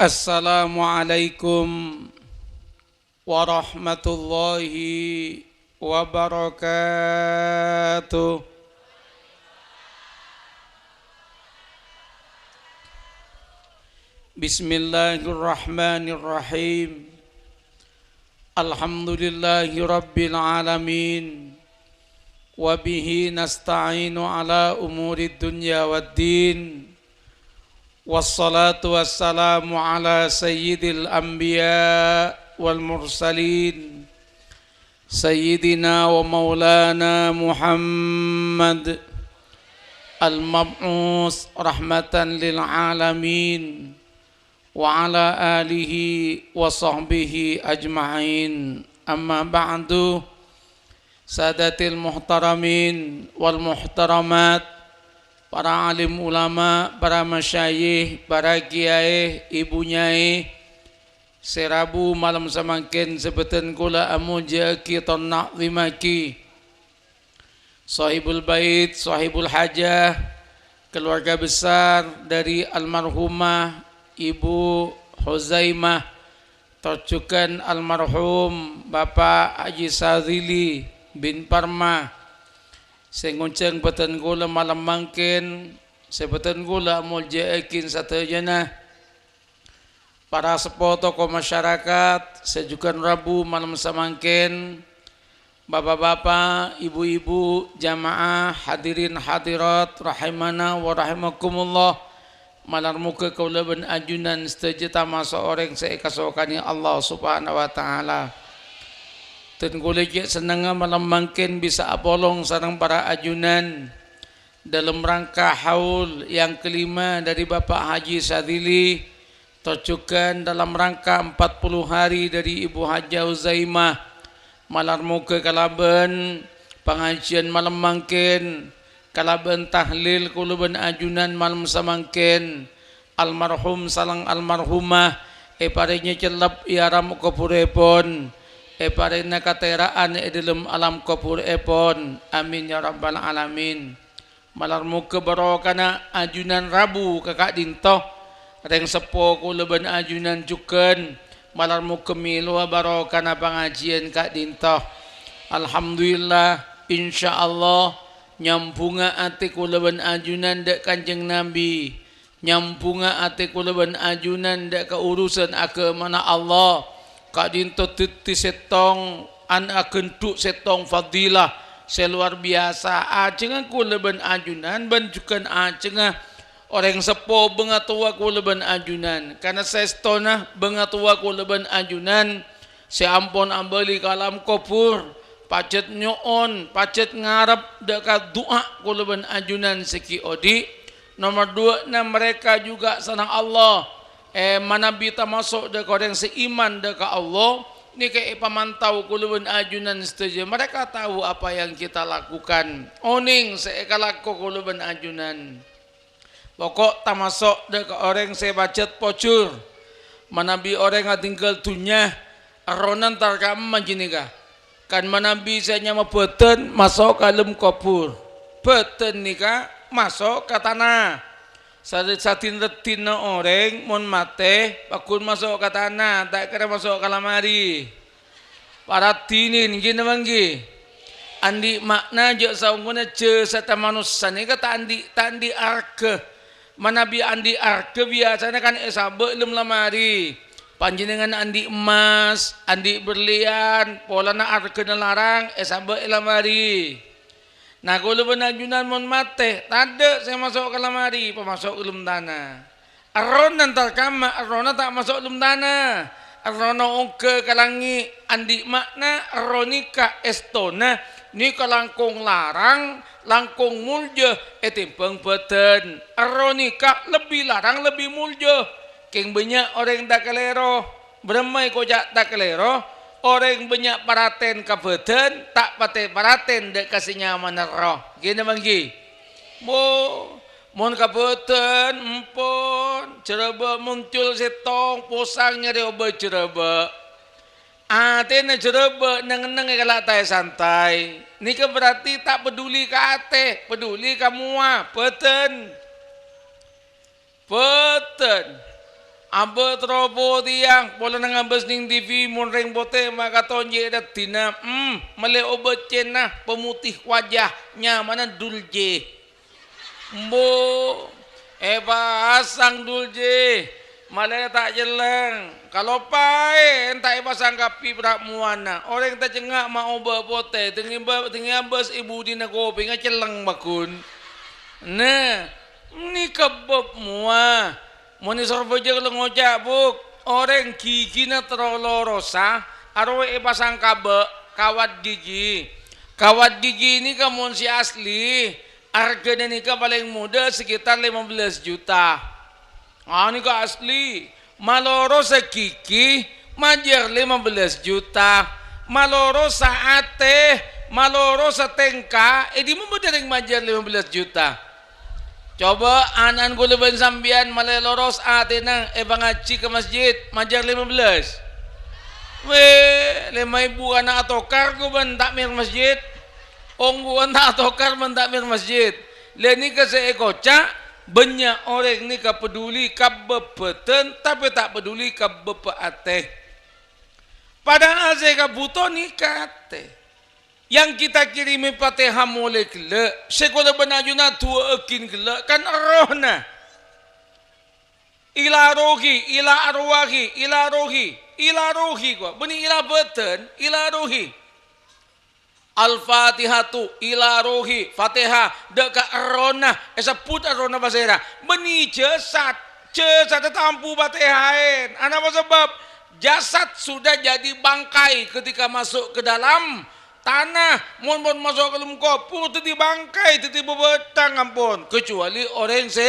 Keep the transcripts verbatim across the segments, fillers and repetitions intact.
Assalamualaikum warahmatullahi wabarakatuh. Bismillahirrahmanirrahim. Alhamdulillahirabbil alamin. Wa bihi nasta'inu ala umurid dunya waddin. Wassalatu wassalamu ala sayyidil anbiya wal mursalin, sayyidina wa maulana Muhammad, al-mab'us rahmatan lil alamin, wa ala alihi wa sahbihi ajma'in. Amma ba'du, sadatil muhtaramin wal muhtaramat, para alim ulama, para masyayikh, para kiyaè, ibu nyaè, sè rabu malem samangkèn sè bhâdhân kaulâ amoljâ'aghi tor na'zimaghi. Sohibul Bait, Sohibul Hajah, keluarga besar dari almarhumah Ibu Huzaimah, tor jhughân almarhum Bapak Haji Sadzili bin Parma, sè ngonjhâng bhâdhân kaulâ malem mangkèn, sè bhâdhân kaulâ amoljâ'aghi sadhâjâna. Para seppo tokoh masyarakat sè jhughân rabu malem samangkèn, bapa'-bapa', ibu-ibu, jamaah, hadirin hadirat, rahimana wa rahimakumullah. Malar moghâ kaulâ bân ajunan sadhâjâ tamaso' orèng sè èkasokanè Allah Subhanahu wa Ta'ala. Dân kaulâ cè' sennengnga malem mangkèn bisa apolong sareng para ajunan. Dalam rangka haul yang kelima dari Bapak Haji Sadzili, tor jhughân dalam rangka empat puluh hari dari Ibu Hajah Huzaimah, malar moghâ kalabân pangajiyân malem mangkèn, kalabân tahlil kaulâ bân ajunan malem samangkèn, almarhum sareng almarhumah èparèngè cellep è alam kobhurèpon, èparèngana katèra'an è dhâlem alam kobhurèpon. Amin ya rabbal alamin. Malar moghâ barokana ajunan rabu ka ka'dinto. Rèng seppo kaulâ bân ajunan jhughân, malar moghâ mèlowa barokana pangajiyân ka'dinto. Alhamdulillah, insyaallah, nyambhungnga atè kaulâ bân ajunan dhâ' Kanjeng Nabi. Nyambhungnga atè kaulâ bân ajunan dhâ' ka urusan aghâmana Allah. Ka'dinto dhâddhi sèttong an-, aghândhu' sèttong fadilah sè lowar biyasa. Ajhângnga kaulâ bân ajunan bân jhughân ajhângnga orèng seppo bângatowa kaulâ bân ajunan. Karana saèstona bângatowa kaulâ bân ajunan sè ampon abâli ka alam kobhur, pajhât nyo'on, pajhât ngarep dhâ' ka du'a kaulâ bân ajunan sè ghi' odi'. Nomor duwâ'na, mereka juga sareng Allah, eh, manabi tamaso' dhâ' ka orèng sè iman dhâ' ka Allah, nèka èpamantau kaulâ bân ajunan sadhâjâ. Mereka tahu apa yang kita lakukan. Onèng sè èkalako kaulâ bân ajunan. Poko' tamaso' dhâ' ka orèng sè pajhât pojhur. Manabi orèng adhingghâl dhunnya, errohna entar ka'emma jhâ' nèka. Kan manabi sè nyama bhâdhân maso' ka dâlem kobhur. Bhâdhân nèka maso' ka tana. Sa-, sadin-raddhinna orèng mon matè, pagghun maso' ka tana, ta' kèra maso' ka lamari. Para dinin, ghi napa ènggi? Andi' ma'na jhâ' saongghuna jhâsadhâ manossa nèka ta' andi', ta' andi' arghâ. Manabi andi' arghâ biyasana kan èsabâ' è dâlem lamari. Panjhennengngan andi' emmas, andi' berlian, polana arghâna larang èsabâ' è lamari. Nah, kaulâ bân ajunan mon matè, tadhâ' sè maso' ka lamari, pamaso' ka dâlem tana. Errohna entar ka'emma, errohna ta' maso' dâlem tana. Errohna ongghâ ka langngè', andi' ma'na erroh nèka èstona nèka langkong larang, langkong moljâ ètèmbhâng bhâdhân. Erroh nèka lebbi larang, lebbi moljâ. Kèng bânnya' orèng ta' kalèro. Bârâmma èkoca' ta' kalèro? Orèng bânnya' paratèn ka bhâdhân, ta' patè paratèn dhâ' ka sè nyamana erroh. Ghi napa ènggi? Mo-, mon ka bhâdhân, empon, jhârâbâ' muncul sèttong, posang nyarè obâ jhârâbâ'. Atèna jhârâbâ' neng-enneng èkala' taè-santaè. Nèka berarti ta' peduli ka atè, peduli ka mowa, bhâdhân. Bhâdhân. Abâ' terro potèya, polana ngabâs neng T V, mon rèng potè makaton jhâ' raddhinna, em, mellè obât cèna pemutih wajah, nyamana Dulce. Embu, èpasang Dulce, malè ta' cellèng. Kalopaè, ènta' èpasang kabbhi pra' mowana. Orèng tacengnga' ma' obâ' potè, dengngè ba-, dengngè abâs è budina kopèngnga cellèng paggun. Nah, nèka bâb mowa. Mon è Sorbhâjâ la ngoca', Bu', orèng ghighina terro lorosa, arowa èpasang kabâ', kawat gigi. Kawat gigi nèka mon sè asli, arghâna nèka palèng modâ sekitar lima belas juta. Ah, nèka asli. Malorosa gigi, majâr lima belas juta. Malorosa atè, malorosa tèngka, è dimma bâdâ rèng majâr lima belas juta? Coba ana'na kaulâ bân sampèyan malè loros atèna èpangajhi ka masjid, majâr lima belas. Wè, lèma èbu ana' atokar ko bân takmir masjid. Ongghuwân ta' atokar bân takmir masjid. Lè nèka sè èkoca', bânnya' orèng nèka peduli ka bâb bâdân, tapè ta' peduli ka bâb atè. Padahal sè èkabhuto nèka atè. Yang kita kirimi Fatihah molè ghellâ', sè kaulâ bân ajunan du'aaghin ghellâ' kan errohna. Ila rohi, ila arwahi, ila rohi, ila rohi, ko. Bânnè ila bâdân, ila rohi. Al-Fatihatu ila rohi, Fatihah, dâ' ka errohna, èsebbhut errohna pasèra? Bânnè jasad, jasadda ta' ambu Fatihaèn. Anapa sabâb? Jasad sudah jadi bangkai ketika masuk ke dalam tanah, mon, mon maso' ka dâlem kobhur, dhâddhi bangkai, dhâddhi bhâbhâthang, ampon. Kecuali orèng sè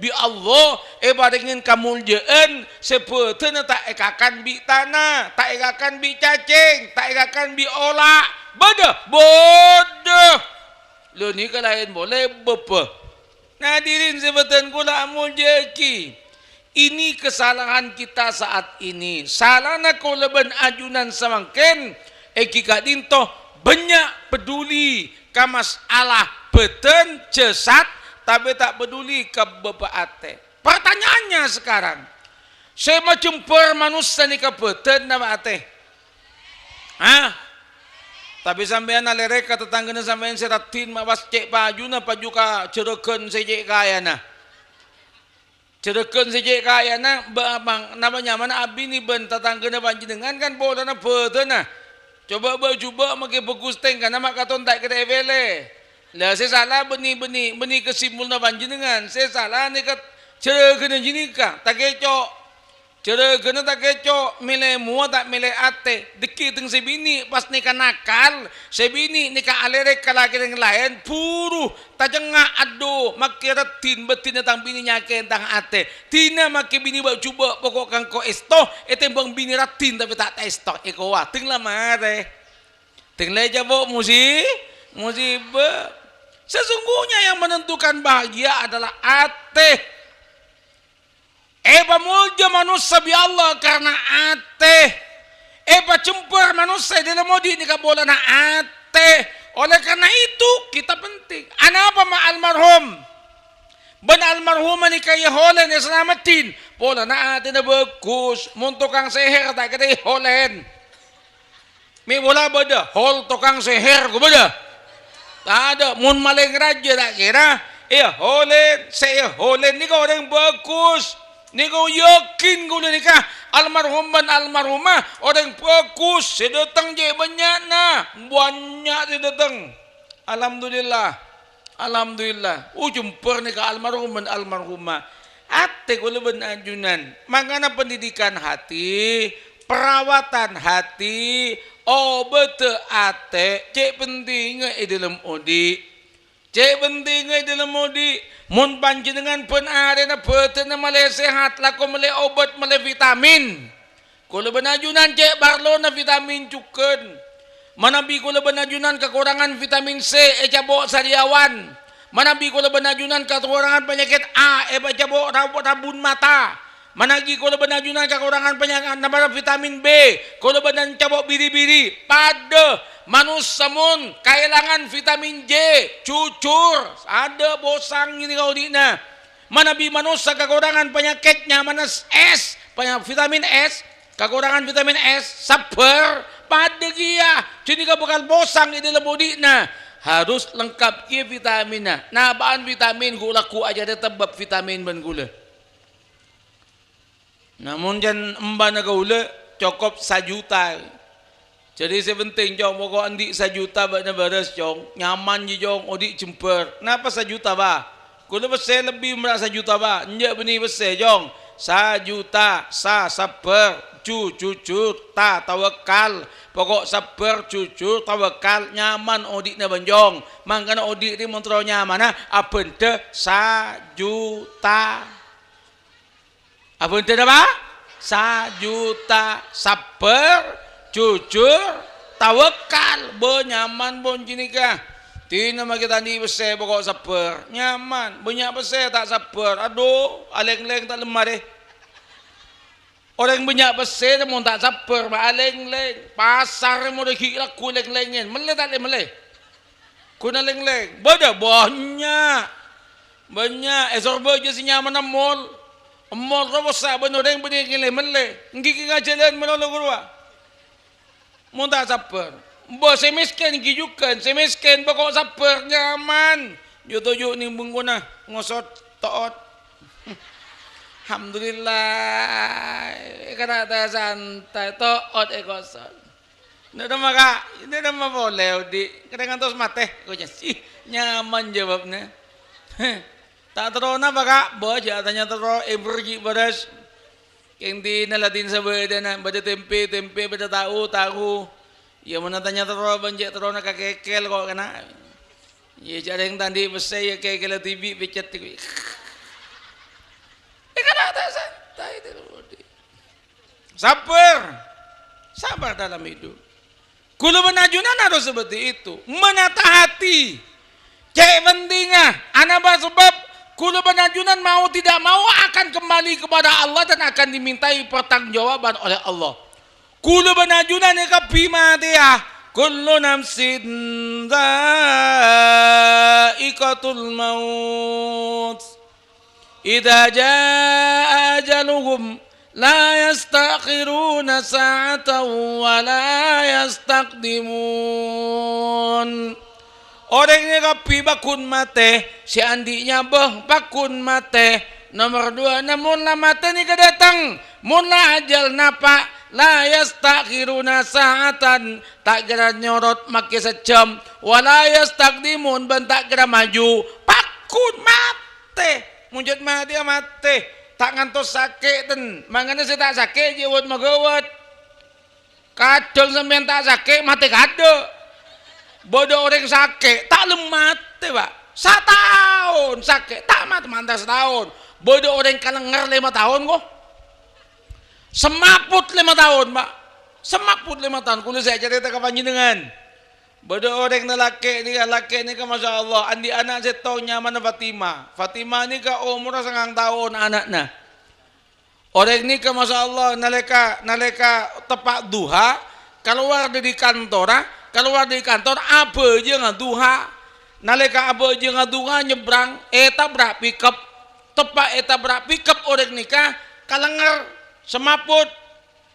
bi' Allah èparèngè kamoljâ'ân, sè bâdânna ta' èkakan bi' tana, ta' èkakan bi' cacèng, ta' èkakan bi' ola'. Bâdâ? Bâdâ! Lho, nèka laèn polè bâbâ. Hadirin sè bâdân kaulâ amoljâ'aghi, ini kesalahan kita saat ini. Salana kaulâ bân ajunan samangkèn, èngghi ka'dinto bânnya' peduli ka masalah bâdân, jasad, tapè ta' peduli ka bâbâ atè. Pertanyaannya sekarang, sè majembhâr manossa nèka bâdân napa atè? Hah? Tapè sampèyan alèrèk ka tatangghâna sampèyan sè raddhin ma' pas cè' pajuna paju ka jhârâghân sè cè' kayana. Jhârâghân sè cè' kayana, bâ-, bang-, napa nyamana abinè bân tatangghâna panjhennengngan kan polana bâdânna. Coba bâ-, jhubâ' makè bhâghus tèngkana ma' katon ta' kèra èpèlè. La sè sala bânnè, bânnè, bânnè kasimpolna panjhennengngan. Sè sala nèka jhârâghâna jhâ' nèka, takèco'. Jhârâghâna takèco', mèlè mowa ta' mèlè atè. Dhâggi' tèng sè binè' pas nèka nakal, sè binè' nèka alèrèk ka lakè sè laèn, buru tacengnga', "Adhu, makè raddhin bâdânna tang binè' nyakè'è tang atè." Dina makè binè' bâ-, jhubâ' poko' kangko èsto, ètèmbhâng binè' raddhin tapè ta' èsto, èkowa. Tèng la marè. Tèng la ècapo' musi-, musibâ. Sesungguhnya yang menentukan bahagia adalah atè. Èpamoljâ manossa bi' Allah karna atè. Èpajembhâr manossa è dâlem odi' nèka polana atè. Oleh karena itu, kita penting. Anapa ma' almarhum bân almarhumah nèka èholèn èsalameddhin? Polana atèna bhâghus. Mon tokang sèhèr ta' kèra èholèn. Mè' pola bâdâ hol tokang sèhèr, ko bâdâ? Tadâ'. Mon malèng rajâ ta' kèra èholèn, sè èholèn nèka orèng bhâghus. Nèka yakin kaulâ nèka almarhum bân almarhumah orèng bhâghus, sè dâteng cè' bânnya'na, bânnya' sè dâteng. Alhamdulillah. Alhamdulillah, ojembhâr nèka almarhum bân almarhumah. Atè kaulâ bân ajunan, mangkana pendidikan hati, perawatan hati, obâdhâ atè, cè' pentingnga è dâlem odi'. Cè' pentingnga è dâlem odi'. Mon panjhennengngan bân arèna bâdânna malè sehat, lako mellè obât, mellè vitamin. Kaulâ bân ajunan cè' parlona vitamin jhughân. Manabi kaulâ bân ajunan kakorangan vitamin C, ècapo' sariawan. Manabi kaulâ bân ajunan kakorangan panyakèt A, ècapo' rab-, rabun mata. Manabi kaulâ bân ajunan kakorangan panya-, napa, vitamin B, kaulâ bân ajunan capo' biri-biri. Padâ manossa mon kaèlangan vitamin C, jujur, adâ' posang nèka odi'na. Manabi manossa kakorangan panyakèt nyamana s-, es, panya-, vitamin es, kakorangan vitamin es, sabbhâr, padâ kèya. Ghânèka bhâkal posang è dhâlem odi'na. Harus lengkap kèya vitaminna. Napa'an vitamin, ghu-, lagghu' acarèta bab vitamin bân ghulâ. Namong can embana kaulâ cokop sajuta. Jadi sè penting, Cong, poko' andi' sajuta bâ'na bârâs, Cong. Nyaman, jiyâ, Cong, odi' jembhâr. Napa sajuta, Bâ? Kaulâ pèssè lebbi mèra sajuta, Bâ. Enjâ' bânnè pèssè, Cong. Sajuta, sa, sabbhâr, ju, jujur, ta, tawakal. Poko' sabbhâr, jujur, tawakal, nyaman odi'na bân, Cong. Mangkana odi' rè mon terro nyamana abhândhâ sajuta. Abhândhâ napa? Sajuta. Sabbhâr, jujur, tawakal. Bâ, nyaman, pon, ghânèka. Dina maghi ta' andi' pèssè, poko' sabbhâr. Nyaman. Bânnya' pèssè, ta' sabbhâr. Adhu, alèng-lèng ta' lemma rè. Orèng bânnya' pèssè, mon ta' sabbhâr, ma' alèng-lèng. Pasar, mon ghi' lagghu' lèng-lèngèn. Mellè ta' lè-, mellè? Ghun alèng-lèng. Bâdâ bânnya'. Bânnya'. È Sorbhâjâ sè nyamana mall. Mall rowa sa' bân orèng bânnè ngèlè mellè. Èngghi kèng ajhâlân malolo ghâruwa. Mon ta' sabbhâr. Bâ sè mèskèn èngghi jhughân. Sè mèskèn poko' sabbhâr nyaman. Ju-toju' nèng bengkona ngosot to'ot. Alhamdulillah. Èkara ta' santè to'ot èkosot. Nè' dâmma, Ka'? Nè' dâmma polè, odi'? Kadhâng ngantos matè, ko' jâ-, sih, nyaman jâwâbbhâ. Ta' terro napa, Ka'? Bâ, jhâ' atanya terro, èbher ghi' bârâs. Kèng dina la dina sabâdâna, bâdâ tèmpè, tèmpè, bâdâ tahu, tahu. Iyâ, mon atanya terro, bân cè' terrona kakèkèl ko' kana. Iyâ, jhâ' rèng ta' andi' pèssè, iyâ, kèkèlla dhibi', pècèt, dhibi'. Èkara ta' santè, terro, odi'. Sabbhâr. Sabar dalam hidup. Kaulâ bân ajunan harus seperti itu. Menata hati. Cè' pentingnga. Anapa sebab kaulâ bân ajunan mau tidak mau akan kembali kepada Allah dan akan dimintai pertanggungjawaban oleh Allah. Kaulâ bân ajunan èkabbhi matèya. Kullu nafsin dha'iqatul maut. Idza jaa ajaluhum la yasta'khiruna sa'atan wa la yastaqdimun. Orèng nèka kabbhi paggun matè, sè andi' nyabâ paggun matè. Nomer duwâ'na, mon la matè nèka dâteng, mon la ajhâl napa', la yasta'khiruna sa'atan, ta' kèra nyorot makè sajjhâm, wa la yastaqdimun, bân ta' kèra maju, paggun matè. Tè, mon jhât matèya matè, ta' ngantos sakè', ten. Mangkana sè ta' sakè' jhâ' wât-maghâwât. Kadhâng sampèyan ta' sakè', matè kaadâ'. Bâdâ orèng sakè', ta' lem matè, Pak. Sataon sakè', ta' matè mantar sataon. Bâdâ orèng kalengnger lèma taon, ko'. Semaput lèma taon, Pak. Semaput lèma taon. Kaulâ sè acarèta ka panjhennengngan. Bâdâ orèng nalakè' nèka, lakè' nèka, masya Allah, andi' ana' sèttong nyamana Fatimah. Fatimah nèka omorra sangang taon ana'na. Orèng nèka, masya Allah, nalèka, nalèka teppa' duha, kalowar dâri kantorra, kalowar dâri kantor, abhâjângnga duha. Nalèka abhâjângnga duha, nyebrang, ètabrak pikep. Teppa' ètabrak pikep orèng nèka, kalengnger, semaput.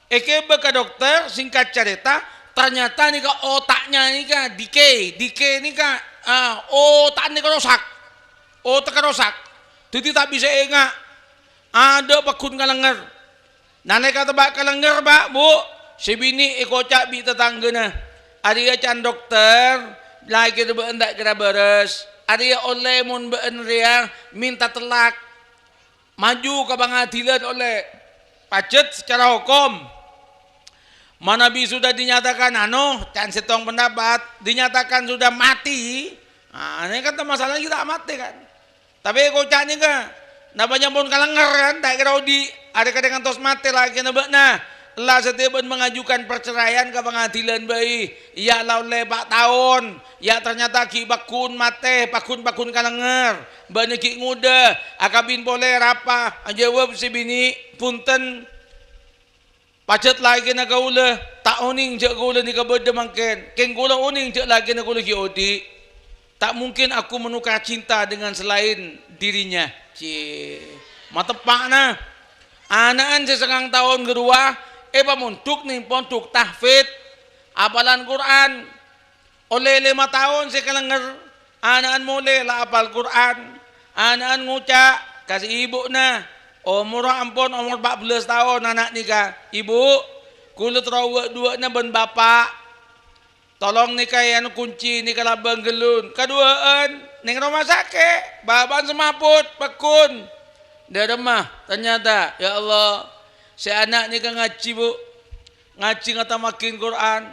Èkèbâ ka dokter, singkat carèta, ternyata nèka otaknya nèka dike, dike nèka, ah, otak nèka rosak. Otak rosak. Dhâddhi ta' bisa enga'. Adâ' paggun kalengnger. Nalèka teppa' kalengnger, Pak, Bu, sè binè' èkoca' bi' tatangghâna. Arèya can dokter, lakèna bâ'na ta' kèra bârâs. Arèya ollè mon bâ'na rèya mènta tellak. Maju ka pangadilan ollè pajhât secara hokom. Manabi sudah dinyatakan, anu, can sèttong pendapat, dinyatakan sudah mati, ah, nèka kan masalahnya ta' matè, kan. Tapè koca' nèka, napa nyampon kalengnger, kan, ta' kèra odi', arè kadhâng ngantos matè lakèna bâ'na. Ella satèya bâ'na mengajukan perceraian ka pangadilan bhâi, iyâ la ollè pa' taon, iyâ ternyata ghi' paggun matè, paggun-paggun kalengnger. Bâ'na ghi' ngodâ, akabin polè rapa, ajâwâb sè binè', "Bhunten, pajhât lakèna kaulâ, ta' onèng jhâ' kaulâ nèka bâdâ mangkèn. Kèng kaulâ onèng jhâ' lakèna kaulâ ghi' odi'. Ta' mungkin aku menukar cinta dengan selain dirinya." Ci-, mateppa'na, ana'an sè sangang taon ghâruwa èpamondhuk neng pondhuk tahfidz, apalan Qur'an. Ollè lèma taon sè kalèngèr, ana'an molè la apal Qur'an. Ana'an ngoca' ka sè ibu'na, omorra ampon omor pa' bellâs taon ana' nèka, "Ibu', kaulâ terro wâ'-duwâ'na bân Bapa'." Tolong nèka, yâ, anu, kunci nèka labâng ghellun. Kaduwâ'ân, neng roma sakè', bapa'na semaput, pèkkun. Dâremma, ternyata, ya Allah, sè ana' nèka ngajhi, Bu. Ngajhi ngatammaghi Qur'an.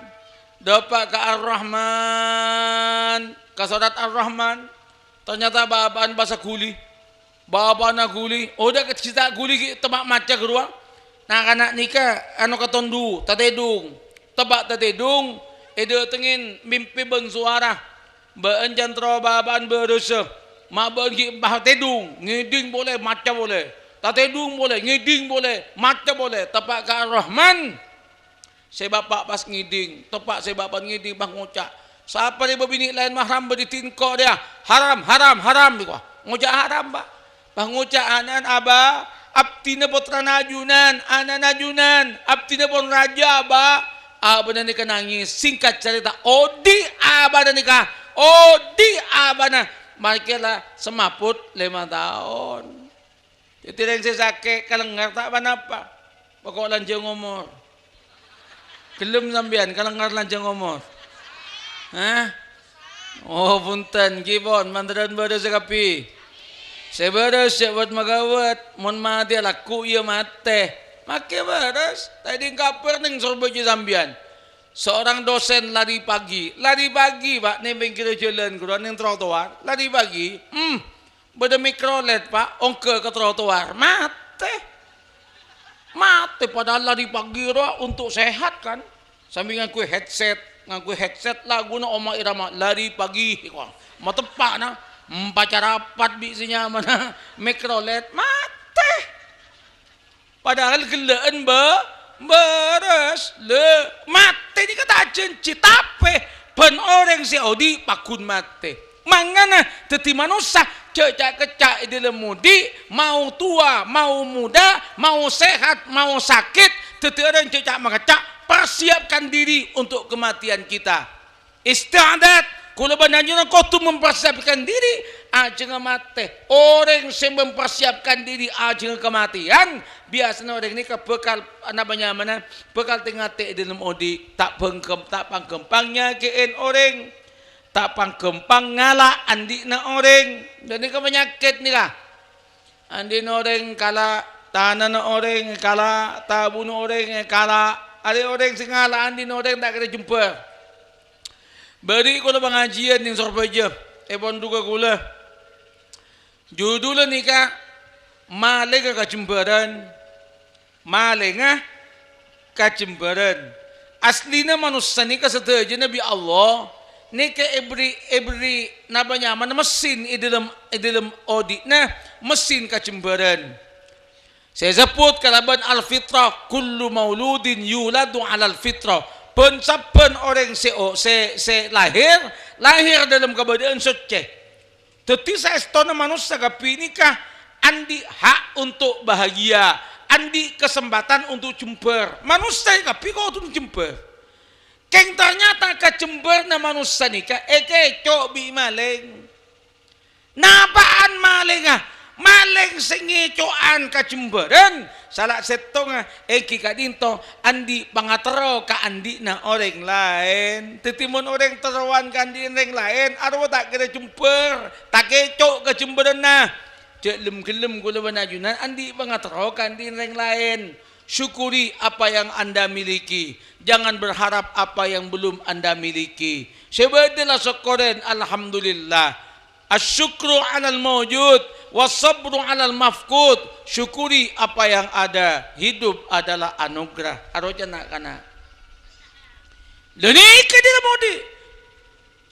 Dâpa' ka Ar-Rahman, ka sorat Ar-Rahman. Ternyata bapa'na pas ghuli. Bapa'na ghuli, odâ' ka cè' ta' ghuli ghi' teppa' maca ghâruwa. Na'-kana' nèka ano katondu, tatèdung. Teppa' tatèdung, èdâtengngè mimpi bân sowara. Bâ'na can terro bapa'na bârâsa. Ma' bâ'na ghi' pas tèdung, ngèdhing polè, maca polè. Tatèdung polè, ngèdhing polè, maca polè. Teppa' ka Ar-Rahman. Sè bapa' pas ngèdhing, teppa' sè bapa' ngèdhing pas ngoca', "Sapa rè bâbinè' laèn mahram bâdâ è dinna' rèya? Haram, haram, haram!" Ngoca' haram, Pa'. Pas ngoca' ana'an, "Aba, abdhina pottrana ajunan, ana'na ajunan, abdhina pon rajâ, Aba." Abana nèka nangès, singkat carèta, odi' abana nèka, odi' abana. Marè kèra semaput lèma taon. Dhâddhi rèng sè sakè' kalèngèr ta' pa-napa. Poko' lanjhâng omor. Ghellem sampèyan kalèngèr lanjhâng omor? Hah? Oh, bhunten, ghi pon, mandhârân bârâs sè kabbhi. Sè bârâs jhâ' wat-maghâwât, mon matèya lagghu' iyâ matè. Makè bârâs, tadhing kabhâr neng Sorbhâjâ sampèyan. Seorang dosen lari pagi. Lari pagi, Pa', neng pèngghirrâ jhâlân, ghuru neng trotoar. Lari pagi. Hmm. Bâdâ Mikrolet, Pa', ongghâ ka trotoar, matè. Matè, padahal lari pagi rowa untuk sehat, kan. Sambi ngangghuy headset, ngangghuy headset laguna Rhoma Irama, lari pagi, iko. Mateppa', na, empaca rapat bi' sè nyamana Mikrolet, matè. Padahal ghellâ'ân bâ-, bârâs. Lè, matè nèka ta' ajhânjhi, tapè bân orèng sè odi' pagghun matè. Mangkana dhâddhi manossa jhâ' ca'-kecca' è dhâlem odi', mau towa, mau muda, mau sehat, mau sakit, dhâddhi orèng jhâ' ca'-makecca', persiapkan diri untuk kematian kita. Isti'dad, kaulâ bân ajunan kodhu mempersiapkan diri ajhângnga matè. Orèng sè mempersiapkan diri ajhângnga kamatèyan, biyasana orèng nèka bhâkal, napa nyamana, bhâkal tè-ngatè è dhâlem odi', ta' bhângkem-, ta' pangghâmpang nyakè'è orèng, ta' pangghâmpang ngala' andi'na orèng. Ghânèka panyakèt nèka. Andi'na orèng èkala', tanana orèng èkala', tabuna orèng èkala'. Arè orèng sè ngala' andi'na orèng ta' kèra jembhâr. Bâri' kaulâ pangajiyân neng Sorbhâjâ, è pondhughâ kaulâ. Judhulla nèka, Malèngnga Kajembhârân. Malèngnga Kajembhârân. Aslina manossa nèka sadhâjâna bi' Allah nèka èberri', èberri' napa nyamana messin è dhâlem, è dhâlem odi'na, messin kajembhârân. Sè èsebbhut kalabân al-fitrah, "Kullu mauludin yuladu 'alal fitrah." Bân-sabbhân orèng sè o-, sè, sè lahèr, lahèr dhâlem kabâdâ'ân soccè. Dhâddhi, saèstona manossa kabbhi nèka andi' hak untuk bahagia, andi' kasempatan untuk jembhâr. Manossa kabbhi kodhu jembhâr. Kèng, ternyata kajembhârânna manossa nèka èkèco' bi' malèng. Napa'an malèngnga? Malèng sè ngèco'an kajembhârân, sala sèttongnga èngghi ka'dinto andi' pangaterro ka andi'na orèng laèn. Dhâddhi, mon orèng terrowan ka andi'na orèng laèn, arowa ta' kèra jembhâr, takèco' kajembhârânna. Jhâ' lem-ghellem kaulâ bân ajunan andi' pangaterro ka andi'na orèng laèn. Syukuri apa yang Anda miliki. Jangan berharap apa yang belum Anda miliki. Sè bâdâ la sokkorè, alhamdulillah. Asy-syukru 'alal maujud, was sabru 'alal mafqud. Syukuri apa yang ada. Hidup adalah anugerah. Aroca na'-kana'. Lha nèka dhâlem odi'.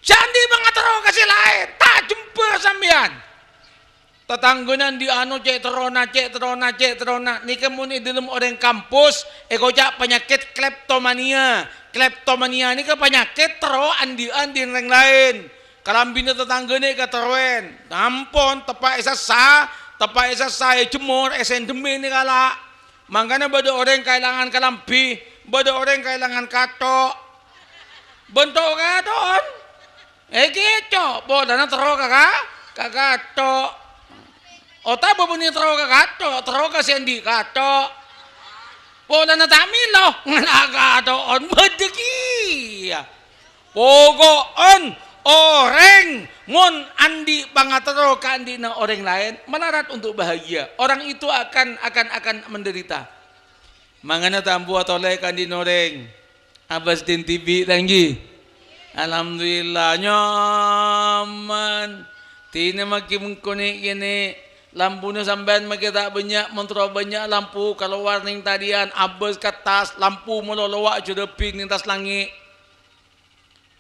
Jhâ' andi' pangaterro ka sè laèn. Ta' jembhâr sampèyan. Tatangghâna andi' ano cè' terrona, cè' terrona, cè' terrona. Nèka mon è dhâlem orèng kampus, èkoca' panyakèt kleptomania. Kleptomania nèka panyakèt terro andi'ân andi'na orèng laèn. Kalambhina tatangghâna èkaterrowè. Ampon, teppa' èsassa, Teppa'è sassa èjemmor, èsèndemmè nèka la. Mangkana bâdâ orèng kaèlangan kalambhi, bâdâ orèng kaèlangan kathok. Bân to-, kathokon. Èkèco', polana terro ka, ka, ka kathok. Otabâ bânnè terro ka kathok, terro ka sè andi' kathok. Polana ta' mèlo, ngala' kathokon, bâdâ kèya. Poko'en orèng mon andi' pangaterro ka andi'na orèng laèn, malarat untuk bahagia. Orang itu akan, akan, akan menderita. Mangkana ta' ambu atolè ka andi'na orèng. Abâs din dhibi', ta' ènggi? Alhamdulillah, nyaman. Dinah maghi bengko nè'-kènè'. Lampuna sampèyan maghi ta' bânnya', mon terro bânnya' lampu kalowar nèng tadhiyân, abâs ka attas, lampu malolo ajârâbing nèng attas langngè'.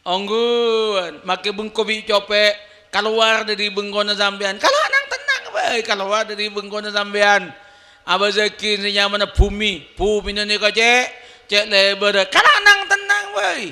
Ongghuwân, maghi bengko bi' copè', kalowar dâri bengkona sampèyan. Kala' nang-tennang bhâi, kalowar dâri bengkona sampèyan. Abâsaghi sè nyamana bhumè. Bhumèna nèka cè', cè' lèbârrâ. Kala' nang-tennang bhâi.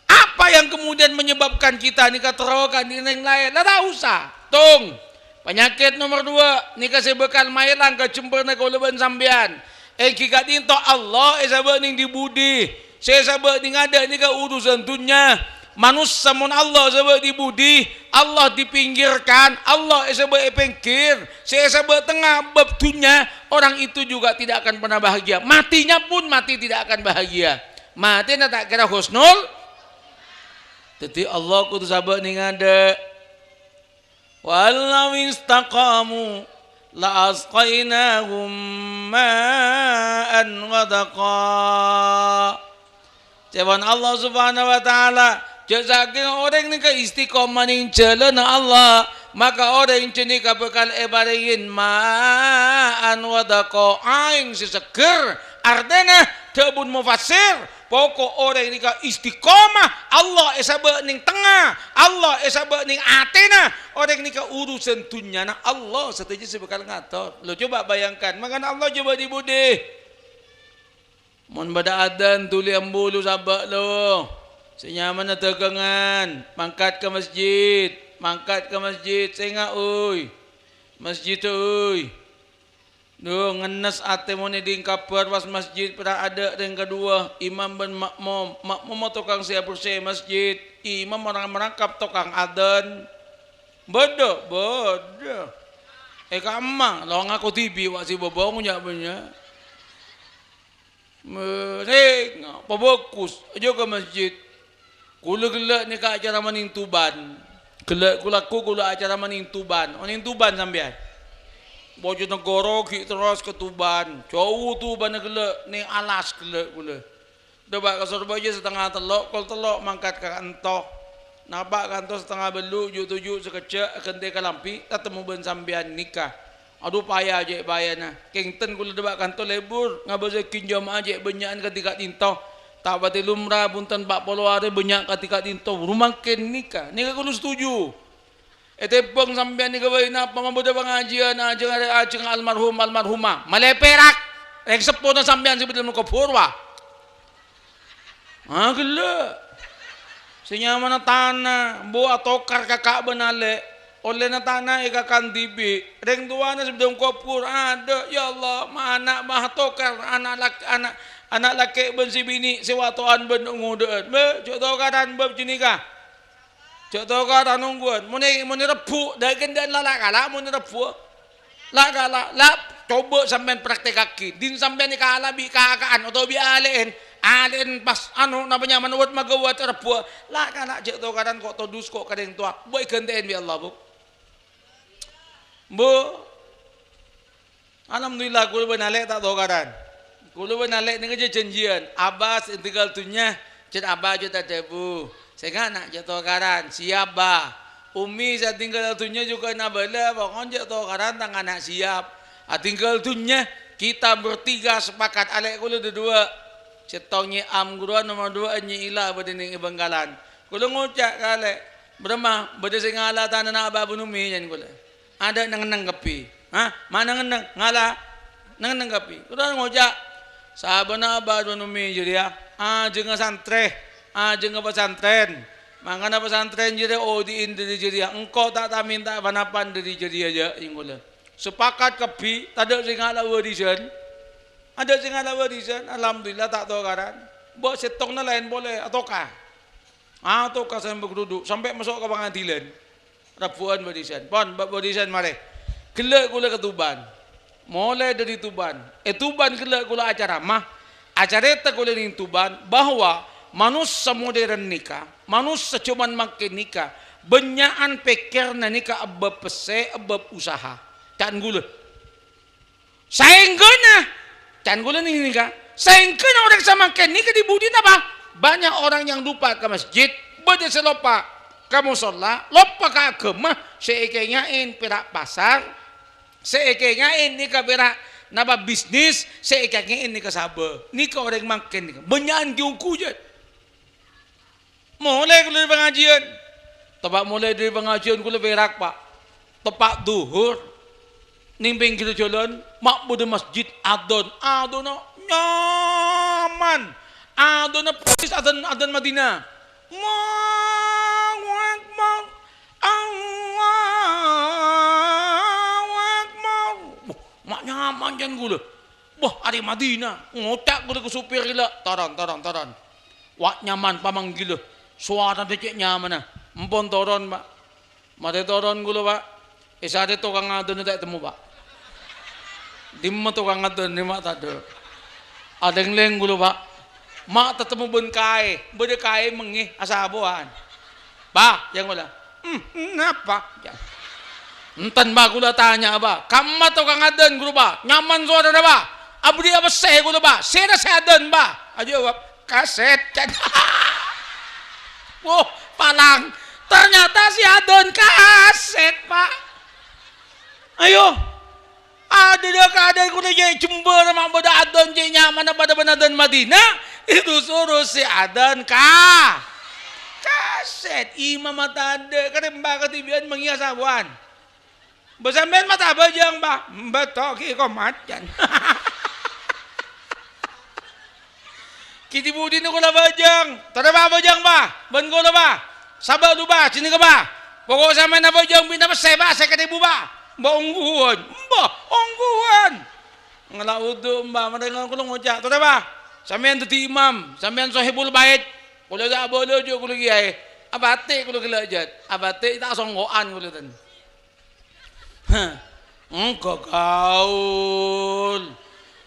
Apa yang kemudian menyebabkan kita nèka terro ka orèng laèn? La ta' osa. Tong. Panyakèt nomer duwâ' nèka sè bhâkal maèlang ka jembhârânna kaulâ bân sampèyan. Ènggi ka'dinto Allah èsabâ' nèng dhi-budhi. Sè èsabâ' nèng adâ' nèka urusan dhunnya. Manossa mon Allah èsabâ' dhi-budhi, Allah dipinggirkan, Allah èsabâ' è pèngghir. Sè èsabâ' tengnga bab dhunnya, orang itu juga tidak akan pernah bahagia. Matinya pun mati tidak akan bahagia. Matèna ta' kèra husnul. Dhâddhi Allah kodhu sabâ' nèng adâ'. "Wa law istaqamu la asqainahum ma'an ghadaqa." Ca'èpon Allah Subhanahu wa Ta'ala, jâ' sakèng orèng nèka istiqomah nèng jhâlânna Allah, maka orèng jâ' nèka bhâkal èparèngè ma'an ghadaqa, aèng sè seggher. Artèna, dhâbuna mufassir, poko' orèng nèka istiqomah, Allah èsabâ' nèng tengnga, Allah èsabâ' nèng atèna. Orèng nèka urusan dhunnyana Allah sadhâjâ sè bhâkal ngator. Lo, coba bayangkan, mangkana Allah jhâ' bâdhi-budhi. Mon bâdâ adzan, dhuli ambu lo sabâ', lo. Sè nyamana dhâghângan, mangkat ka masjid, mangkat ka masjid, sènga', uy. Masjid, uy. Dhu, ngennes atè mon èdhing kabhâr pas masjid pèra' adâ' rèng kaduwâ, imam bân ma'mum. Ma'mumma tokang sè abersè masjid, imam orang merangkap tokang adzan. Bâdâ, bâdâ. È ka'emma, lo ngako dhibi' wa' sè bâbâ ngonja' bânnya'. Mèrèng, pabhâghus, ajâgâ masjid. Kaulâ ghellâ' nèka acara manèng Tuban. Ghellâ' kaulâ, kaulâ acara manèng Tuban. Onèng Tuban sampèyan? Bojonegoro ghi' terros ka Tuban. Jhâu Tubanna ghellâ', nèng alas ghellâ' kaulâ. Dâpa' ka Sorbhâjâ satengnga tello', kol tello' mangkat ka kanto. Napa' kanto satengnga bâllu', ju'-toju' sakejjhâ' aghântè kalambhi, tatemmo bân sampèyan nèka. Adhu, paya jhâ' payana. Kèngtèn kaulâ dâpa' kanto lebur, ngabâsaghi jamaah jhâ' bânnya'an kadhi ka'dinto. Ta' patè lumra, bhunten, pa' polo arè bânnya' kadhi ka'dinto. Rumangkèn nèka, nèka kaulâ setuju. Ètèmbhâng sampèyan nèka bhâi napa mabâdâ pangajiyân ajhâng arè ajhâng almarhum, almarhumah. Malè pèrak. Rèng seppona sampèyan sè bâdâ è kobhur, wa. Ah, ghellâ'. Sè nyamana tana, embu atokar kaka' bân alè'. Ollèna tana èkakan dhibi'. Rèng towana sè bâdâ è kobhur, adâ', ya Allah, ma' ana' ma' atokar, ana' lak-, ana', ana' lakè' bân sè binè', sè watowan bân ngodâ'ân. Bâ, jhâ' tokaran bab ghânèka. Jhâ' tokaran ongghuwân. Mon è, mon è rebbhu', dâ' ghândhâ'ân la la' kala' mon è rebbhu'. La' kala', la', coba sampèyan praktèkaghi. Dhin sampèyan èkala' bi' kaka'an otabâ bi' alè'en. Alè'en pas, anu, napa nyamana, wât magawat rebbhuwâ. La' kala' jhâ' tokaran ko' todus ko' ka rèng towa. Bu, èghântè'èn bi' Allah, Bu. Bu. Alhamdulillah, kaulâ bân alè' ta' tokaran. Kaulâ bân alè' nèka jhâ-, jhânjiyân. Abah sè ètinggal dhunnya, cèt Abah jhâ' tadhâbu. Sènga' na' jhâ' tokaran, siap, Bah. Ummi sè ètinggal dhunnya jhughân abâlâ, pokokna jhâ' tokaran tang ana' siap. Atinggal dhunnya, kita bertiga sepakat, alè' kaulâ duduwâ'. Sèttong Nyi Am Guruwan, nomer duwâ' Nyi Ila bâdâ nèng è Bângkalan. Kaulâ ngoca' ka alè', "Bârâmma, bâdâ sè ngala' tanana Abah bân Ummi?" jhân kaulâ. Adâ' neng-enneng kabbhi. Hah? Ma' neng-enneng? Ngala'? Neng-enneng kabbhi. Kaulâ ngoca', "Sabâna Abah bân Ummi jârèya ajhângnga santrè, ajhângnga pasantrèn. Mangkana pasantrèn jârèya odi'in dâri jârèya. Engko' ta' ta-, mènta pa-napan dâri jârèya, jâ'," jhân kaulâ. Sepakat kabbhi, tadâ' sè ngala' bâdhisan. Adâ' sè ngala' bâdhisan, alhamdulillah ta' tokaran. Bâ' sèttongnga laèn polè, atoka. Atoka sampè' ghudhu, sampè' maso' ka pangadilan. Rabbhu'ân bâdhisan. Pon, bâ-, bâdhisan marè. Ghellâ' kaulâ ka Tuban. Molaè dâri Tuban. È Tuban ghellâ' kaulâ acaramah. Acarèta kaulâ neng Tuban bahwa manossa modern nèka, manossa jhâman mangkèn nèka, bânnya'an pèkkèranna nèka bab pèssè, bab usaha. Can kaulâ. Saèngghâna, can kaulâ nèng nèka, saèngghâna orèng samangkèn nèka dhi-budhi napa? Banyak orang yang lupa ka masjid, bâdâ sè loppa ka mosolla, loppa ka aghâma, sè èkènga'è pèra' pasar, sè èkènga'è nèka pèra' napa bisnis, sè èkènga'è nèka sabâ. Nèka orèng mangkèn nèka, bânnya'an ghi-ongghu, jhâ'. Molaè kaulâ dâri pangajiyân. Teppa' molaè dâri pangajiyân kaulâ pèrak, Pa'. Teppa' dhuhur. Neng pèngghirra jhâlân, ma' bâdâ masjid adzan. Adzanna nyaman. Adzanna persis adzan, adzan Madinah. Allahu Akbar. Allahu Akbar. Wah, ma' nyaman can kaulâ. Wah, arè Madinah. Ngoca' kaulâ ka supir ghellâ', "Toron, toron, toron." Wa' nyaman pamanggilâ. Sowarana cè' nyamana. Empon toron, Pa'. Marè toron kaulâ, Pa'. È sarè tokang adzanna ta' ètemmo, Pa'. Dimma tokang adzan, dimma tadâ'. Alèng-lèng kaulâ, Pa'. Ma' tatemmo bân kaè. Bâdâ kaè mengngè asapowan. "Pa'," can kaulâ. "Hmm, napa?" Enten, Pa', kaulâ tanya, Pa'. "Kamma tokang adzan, ghuru, Pa'? Nyaman sowarana, Pa'? Abdhi apèssè kaulâ, Pa'. Sèra sè adzan, Pa'?" Ajâwâb, "Kasèt," can. Woh, palang. Ternyata sè adzan kasèt, Pa'. Ayo. Adâ' dâ' kaadâ'ân kaulâ jâ' jembhâr ma' bâdâ adzan cè' nyamana padâ bân adzan Madinah, èdu-soro sè adzan ka-, kasèt. Imamma tadâ', karè emba' kadhibi'ân mengngè asapowan. "Bâ sampèyan mata abhâjâng, Pa'?" "Mbâ to' ghi' komat," can. Ghi' dhi-budhina kaulâ abhâjâng. Torè, Pa', abhâjâng, Pa'. Bân kaulâ, Pa'. Sabâ' lu, Pa', jhâ' nèka, Pa'. Poko' sampèyan abhâjâng binè pèssè, Pa', sèket èbu, Pa'. Mbâ ongghuwân. Mbâ ongghuwân. Ngala' wudu, Mbâ, marèngan kaulâ ngoca', "Torè, Pa'. Sampèyan dhâddhi imam. Sampèyan sohibul bait. Kaulâ ta' abâlâ jâ' kaulâ kèyaè. Abâtè' kaulâ ghellâ' jhât. Abâtè' ta' songko'an kaulâ ten." Hah, engko' gaul.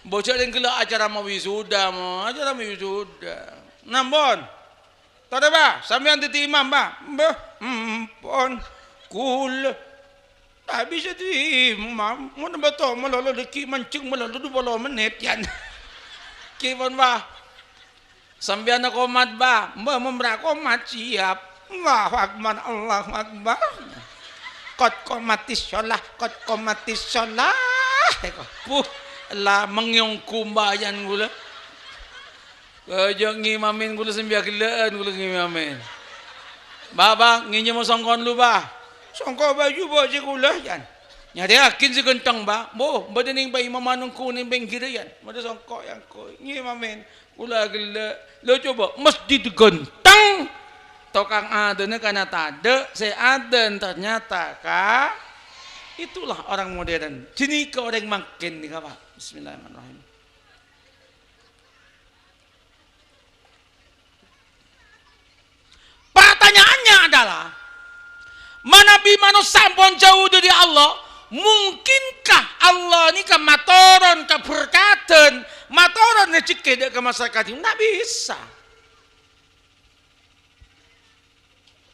Bocah rèng ghellâ' acara mawisuda, mo, acara mawisuda. Nampon. Torè, Pa', sampèyan dhâddhi imam, Pa'? Mbah, empon. Kaulâ ta' bisa dhâddhi imam. Mon bâto malolo dhâggi' manjheng malolo du polo mennit, yan. Kèpon, Pa'? Sampèyanna komat, Pa'? Mbah, mon bârâ' komat, siap. Allahu Akbar, Allahu Akbar. Qad qamatis shalah, qad qamatis shalah. Èko, puh, la mengngè ongghu mbâjâna kaulâ. Kajâ' ngimamè kaulâ sambhâjâng ghellâ'ân kaulâ ngimamè. "Pa', Pa', ngènyèma songko'an lu, Pa'." "Songko' bâjhu bâjhi kaulâ, yan." "Nyarèyaghin sè ghântheng, Pa'." "Mbah, bâdâ neng paimaman ongghu neng pèngghirra, yan. Bâdâ songko' èangghây." Ngimamè. Kaulâ ghellâ'. Lo coba, masjid ghântheng, tokang adzanna kana tadâ', sè adzan ternyata ka-, itulah orang modern. Ghânèka orèng mangkèn nèka, Pa'. Bismillahirrahmanirrahim. Pertanyaannya adalah, manabi manossa ampon jhâu dhâri Allah, mungkinkah Allah nèka matoron kaberkadhân, matoron rejhekkè dhâ' ka masarakat? Ta' bisa.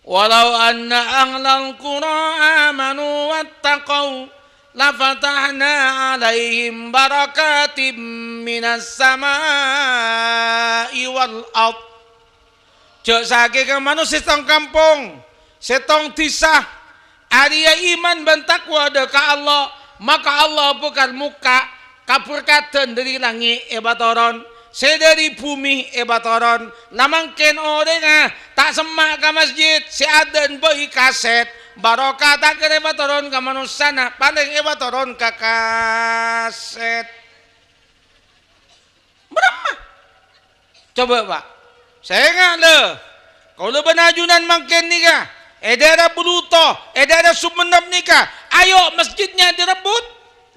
"Walau anna ahlal qura amanu wattaqau, lafatahna 'alaihim barakatim minas sama'i wal ard." Jhâ' sakènga manossa sèttong kampong, sèttong dhisa, arèya iman bân takwa dhâ' ka Allah, maka Allah bhâkal mokka' kaberkadhân dhâri langngè' èpatoron, sè dhâri bhumè èpatoron. La mangkèn orèngnga ta' semma' ka masjid, sè adzan bâi kasèt, barokah ta' kèra èpatoron ka manossana, palèng èpatoron ka kasèt. Bârâmma? Coba, Pa'. Sènga', lè. Kaulâ bân ajunan mangkèn nèka, è daerah Bluto, è daerah Sumenep nèka, ayo masjidnya direbut.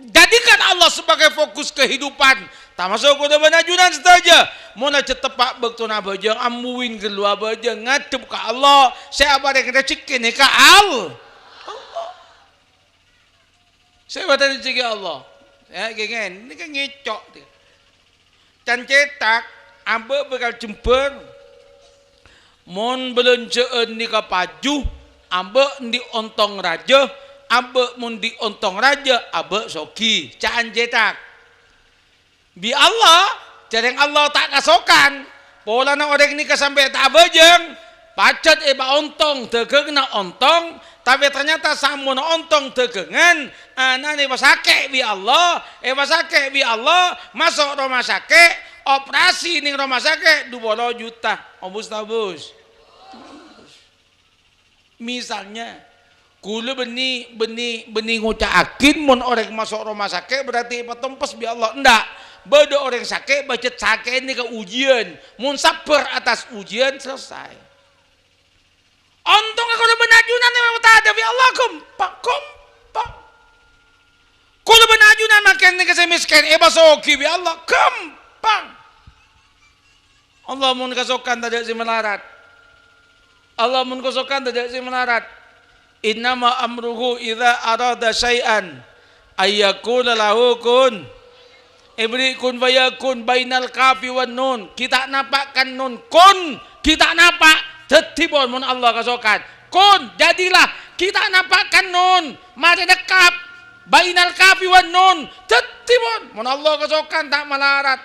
Jadikan Allah sebagai fokus kehidupan, tamaso' kaulâ bân ajunan sadhâjâ. Mon ajhât teppa' bâktona abhâjâng, ambuin ghâllu abhâjâng, ngadhep ka Allah, sè aparèng rejhekkè nèka Al-, Allah. Sè èparèng rejhekkè Allah. Ya, ghi, ghi, nèka ngèco'. Can cèthak, abâ' bhâkal jembhâr. Mon bâlânjhâ'ân nèka paju, abâ' andi' ontong rajâ, abâ' mon andi' ontong rajâ, abâ' soghi. Ca'an cèthak. Bi' Allah, jhâreng Allah ta' kasokan. Polana orèng nèka sampè' ta' abhâjâng, pajhât èpaontong dhâghângnga ontong, tapè ternyata sampon ontong dhâghângan, ana'na èpasakè' bi' Allah, èpasakè' bi' Allah, maso' roma sakè', operasi neng roma sakè' du polo juta. Obus ta' obus? Misalnya, kaulâ bânnè, bânnè, bânnè ngoca'aghin mon orèng maso' roma sakè' berarti èpatompes bi' Allah. Endak. Bâdâ orèng sakè' pajhât sakè'na nèka ujian. Mon sabbhâr atas ujian, selesai. Ontongnga kaulâ bân ajunan èpatadâ bi' Allah ghâmpang, ghâmpang. Kaulâ bân ajunan mangkèn nèka sè mèskèn èpasoghi bi' Allah, ghâmpang. Allah mon kasokan tadâ' sè malarat. Allah mon kasokan tadâ' sè malarat. "Innama amruhu idza arada syai'an ayyaqula lahu kun." Èbâri' kun fayakun bainal kafi wan nun. Ghi' ta' napa' kan nun. Kun. Ghi' ta' napa'. Dhâddhi pon mon Allah kasokan. Kun. Jadilah. Ghi' ta' napa' kan nun. Marè dekkap. Bainal kafi wan nun. Dhâddhi pon. Mon Allah kasokan ta' malarat.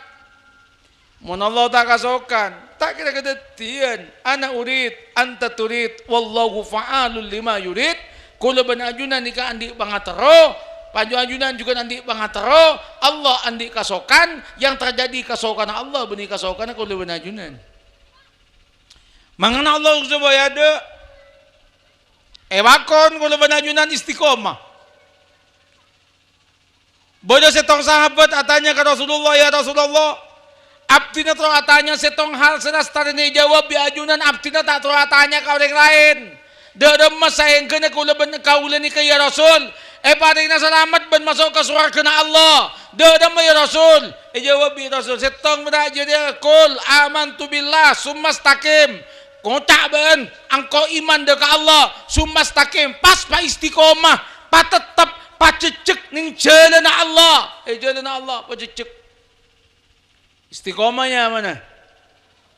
Mon Allah ta' kasokan, ta' kèra kadhâddhiyân. Ana urid, anta turid, wallahu fa'alul lima yurid. Kaulâ bân ajunan nèka andi' pangaterro, panju ajunan jhughân andi' pangaterro, Allah andi' kasokan, yang terjadi kasokanna Allah bânnè kasokanna kaulâ bân ajunan. Mangkana Allah supaya adâ'. Èpakon kaulâ bân ajunan istiqomah. Bâdâ sèttong sahabat atanya ka Rasulullah, "Ya Rasulullah, abdhina terro atanya sèttong hal sè lastarèna èjâwâb bi' ajunan, abdhina ta' terro atanya ka orèng laèn. Dâ' remma saèngghâna kaulâ bân kaulâ nèka, ya Rasul, èparèngana salamet bân maso' ka sowarghâna Allah? Dâ' remma, ya Rasul?" Èjâwâb bi' Rasul, "Sèttong bârâ' jârèya, 'Qul amantu billah, summa istaqim.'" Ngoca' bâ'ân, "Engko' iman dâ' ka Allah, summa istaqim, pas paistiqomah, patettep, pajhejjhek neng jhâlânna Allah." Eh, jhâlânna Allah, pajhejjhek. Istiqomah nyamana.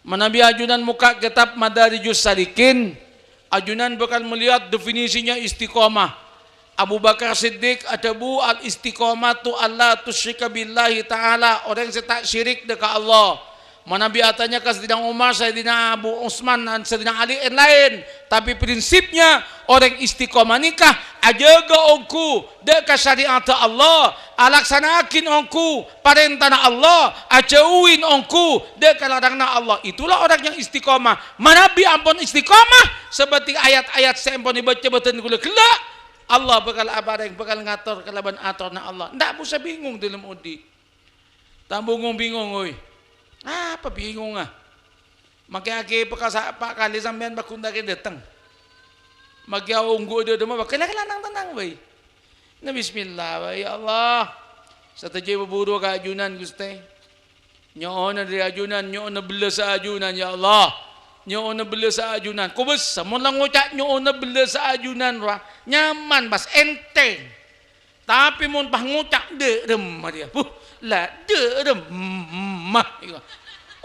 Manabi ajunan mokka' kètab Madarijus Salikin, ajunan bhâkal malèyat definisinya istiqomah. Abu Bakar Siddiq adhâbu, "Al-istiqomatu alla tusyrika billahi ta'ala," orèng sè ta' syirik dâ' ka Allah. Manabi atanya ka Sayyidina Umar, Sayyidina Abu Usman, dan Sayyidina Ali, laèn-laèn. Tapè prinsipnya, orèng istiqomah nèka ajâgâ ongghu dâ' ka syariatta Allah, alaksana'aghi ongghu parèntana Allah, ajâuwi ongghu dâ' ka laranganna Allah. Itulah orang yang istiqomah. Manabi ampon istiqomah, seperti ayat-ayat sè ampon èbâca bâdhân kaulâ ghellâ', Allah bhâkal aparèng, bhâkal ngator kalabân atorna Allah. Ndak usah bingung dâlem odi'. Ta' bungong-bingong, oy. Apa bingongnga? Makè akè pekasa pa' kalè sampèyan paggun ta' kèn dâteng. Makè aongghu dâ-, dâmma, makè la-, la-, nang-tenang bhâi. Nah, bismillah bhâi, ya Allah. Sadhâjâ èpabhuru ka ajunan, Ghustè. Nyo'ona dâri ajunan, nyo'ona bellâsa ajunan, ya Allah. Nyo'ona bellâsa ajunan. Kobâsa, mon la ngoca' nyo'ona bellâsa ajunan, rowa nyaman, pas ènthèng. Tapè mon pas ngoca' dâ' remma rèya, buh, la dâ' remma.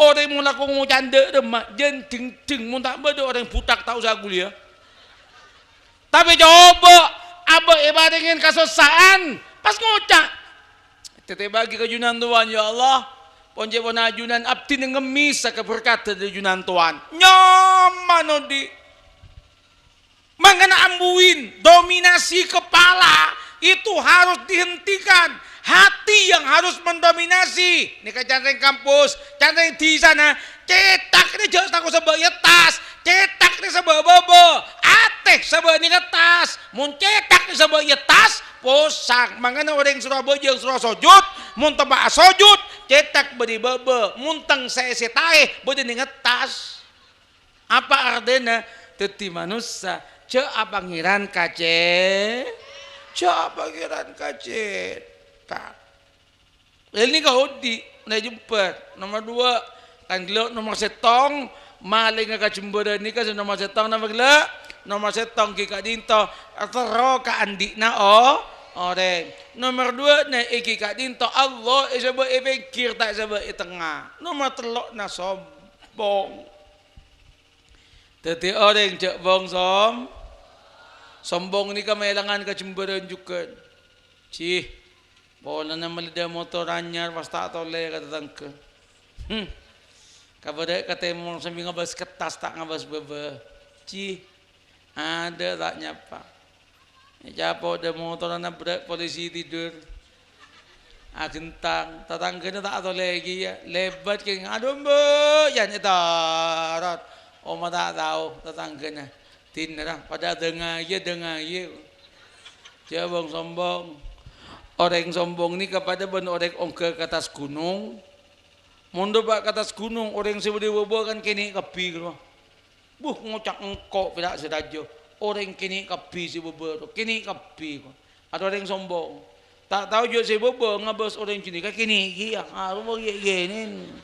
Orèng mon lako ngoca' dâ' remma, jân dhingdhing, mon ta' bâdâ orèng butak ta' osa kuliah. Tapè coba, abâ' èparèngè kasossa'an, pas ngoca', "Tètèbâghi ka ajunan towan, ya Allah, pon-cèpon ajunan abdhina ngemmèsa kaberkadhân dâri ajunan towan." Nyaman odi'. Mangkana ambuin, dominasi kepala itu harus dihentikan. Hati yang harus mendominasi. Nèka can rèng kampus, can rèng dhisana. Cètak nè jhâ' tako sabâ' iyâ tas. Cètak nè sabâ' bâbâ. Atè sabâ' nèka tas. Mon cètak nè sabâ' iyâ tas, posang. Mangkana orèng Surabâjâ, Sura sojud, mon teppa' asojud, cètak bâdâ bâbâ. Mon teng sè èsètaè, bâdâ nèngnga tas. Apa artèna dhâddhi manossa? Jhâ' apangèran kacè-, jhâ' apangèran kacè-, Ta-, Lha nèka odi', nè jembhâr. Nomer duwâ', kan ghellâ' nomer sèttong, malèngnga ka jembhârân nèka sè nomer sèttong napa ghellâ'? Nomer sèttong ghi' ka'dinto terro ka andi'na o-, orèng. Nomer duwâ', nè ghi' ka'dinto Allah èsabâ' è pèngghir, ta' èsabâ' è tengnga. Nomer tello'na sombong. Dhâddhi orèng jhâ' bhong-som-, sombong nèka maèlangan ka jembhârân jhughân. Jih, polana mellè dhâ motor anyar pas ta' tolè ka tatangghâ. Hmm. Kabâdâ' katèmor sambi ngabâs kertas ta' ngabâs bâbâ. Jih, adâ' ta' nyapa. Ècapo' dhâ motorra nabbhârâ' polisi tidur. Aghentang, tatangghâna ta' tolè kèya. Lèbât kèng, "Adhu, Mbok, yan ètarot." Omah ta' tao tatangghâna. Dinna ra padâ adhângayâ, adhângayâ. Jhâ' bhong-sombong. Orèng sombong nèka padâ bân orèng ongghâ ka attas ghunong. Mon dâpa' ka attas ghunong, orèng sè bâdâ è bâbâ kan kènè' kabbhi, ghâruwa. Buh, ngoca' engko' pèra' sè rajâ. Orèng kènè' kabbhi sè bâbâ, kènè' kabbhi. Adâ orèng sombong. Ta' tao jhâ' sè bâbâ ngabâs orèng jârèya kènè' kèya. Arowa kèya kènè'.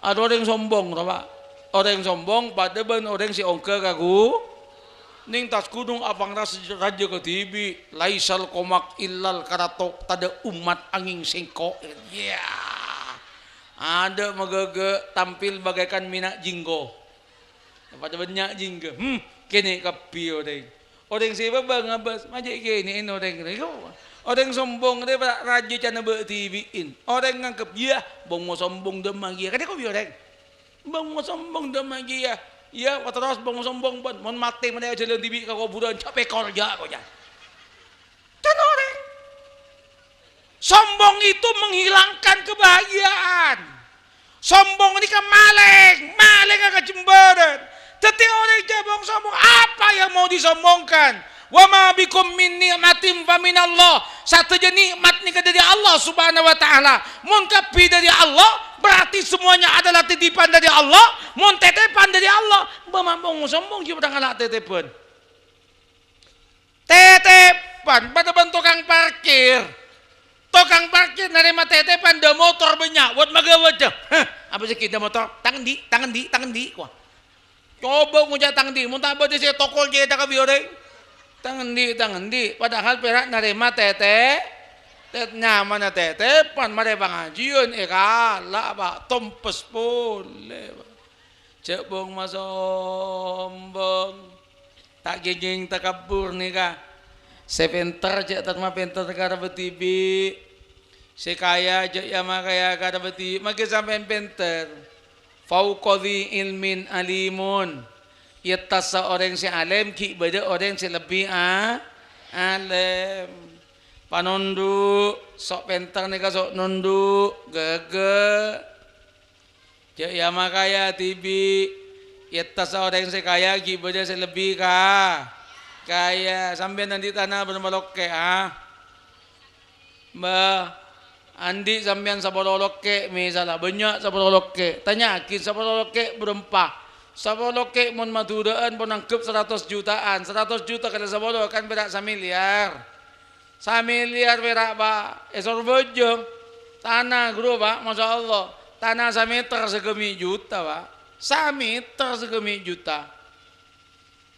Adâ orèng sombong, to, Pa'? Orèng sombong padâ bân orèng sè ongghâ ka ghu-, neng attas ghunong apangrasa rajâ kadhibi'. Laisal komak illal karatok, tadâ' ommat angèng sèngko'. Iyâ. Adâ' maghâghâ tampil bagaikan minyak jinggo. Padâ bânnya' jinggo. Hmm, kènè' kabbhi orèng. Orèng sè bâbâ ngabâs, ma' jhâ' kènè'èn orèng rèya. Orèng sombong rèya ra-, rajâ ca'na bâ' dhibi'in. Orèng nganggep, "Iyâ, bhong mo-, sombong dâmma kèya." Kadhi kabbhi orèng. "Bhong mo-, sombong dâmma kèya." Iyâ, terros bhong mo-, sombong pon. Mon matè marè ajhâlân dhibi' ka kobhurân, jhâ' pèkol, jhâ', koca'na. Kan orèng. Sombong itu menghilangkan kebahagiaan. Sombong nèka malèng, malèngnga ka jembhârân. Dhâddhi orèng jhâ' bhong-sombong, apa yang mau disombongkan? "Wa ma bikum min ni'matin fa minallah." Sadhâjâ nè'mat nèka dâri Allah Subhanahu wa Ta'ala. Mon kabbhi dâri Allah, berarti semuanya adalah titipan dari Allah. Mon tètèpan dâri Allah, bâ' ma' bhong-sombong jhâ' padâ ngala' tètèpan. Tètèpan, padâ bân tokang parkir. Tokang parkir narèma tètèpan dâ' motor bânnya', wât maghâbâdhâ. "Hah, apa sè ghi' dâ' motor? Tang endi', tang endi', tang endi'?" kowa. Coba ngoca' tang endi', mon ta' bâdâ sè tokol cèthak kabbhi orèng. "Tang endi', tang endi'?" Padahal pèra' narèma tètè-, tèt-, nyamana tètèpan, marè pangajiyân èkala', Pa', tompes polè, Pa'. Jhâ' bhong-masombong. Ta' kèngèng takabbur nèka. Sè pènter jhâ' tarèma pènter ka rabbhâ dhibi'. Sè kaya jhâ' èyamakaya ka rabbhâ dhibi'. Mangkèn sampèyan pènter. "Fauqa dzi ilmin alimun." È attassa orèng sè alèm ghi' bâdâ orèng sè lebbi a-, alèm. Panondhu', sok pènter nèka sok nondhu', ghâghâ. Jhâ' èyamakaya dhibi'. È attassa orèng sè kaya ghi' bâdâ sè lebbi ka-, kaya. Sampèyan andi' tana bârâmpa lokkè', a? Mbah, andi' sampèyan sapolo lokkè', misalla, bânnya' sapolo lokkè'. Tanya'aghi sapolo lokkè' bârâmpa. Sapolo lokkè' mon Madhurâ'ân pon angghep saratos juta'an. Saratos juta kalè sapolo kan pèra' samilyar. Samilyar pèra', Pa'. È Sorbhâjâ, tana, ghuru, Pa', masya Allah. Tana samèter sagâmè' juta, Pa'. Samèter sagâmè' juta.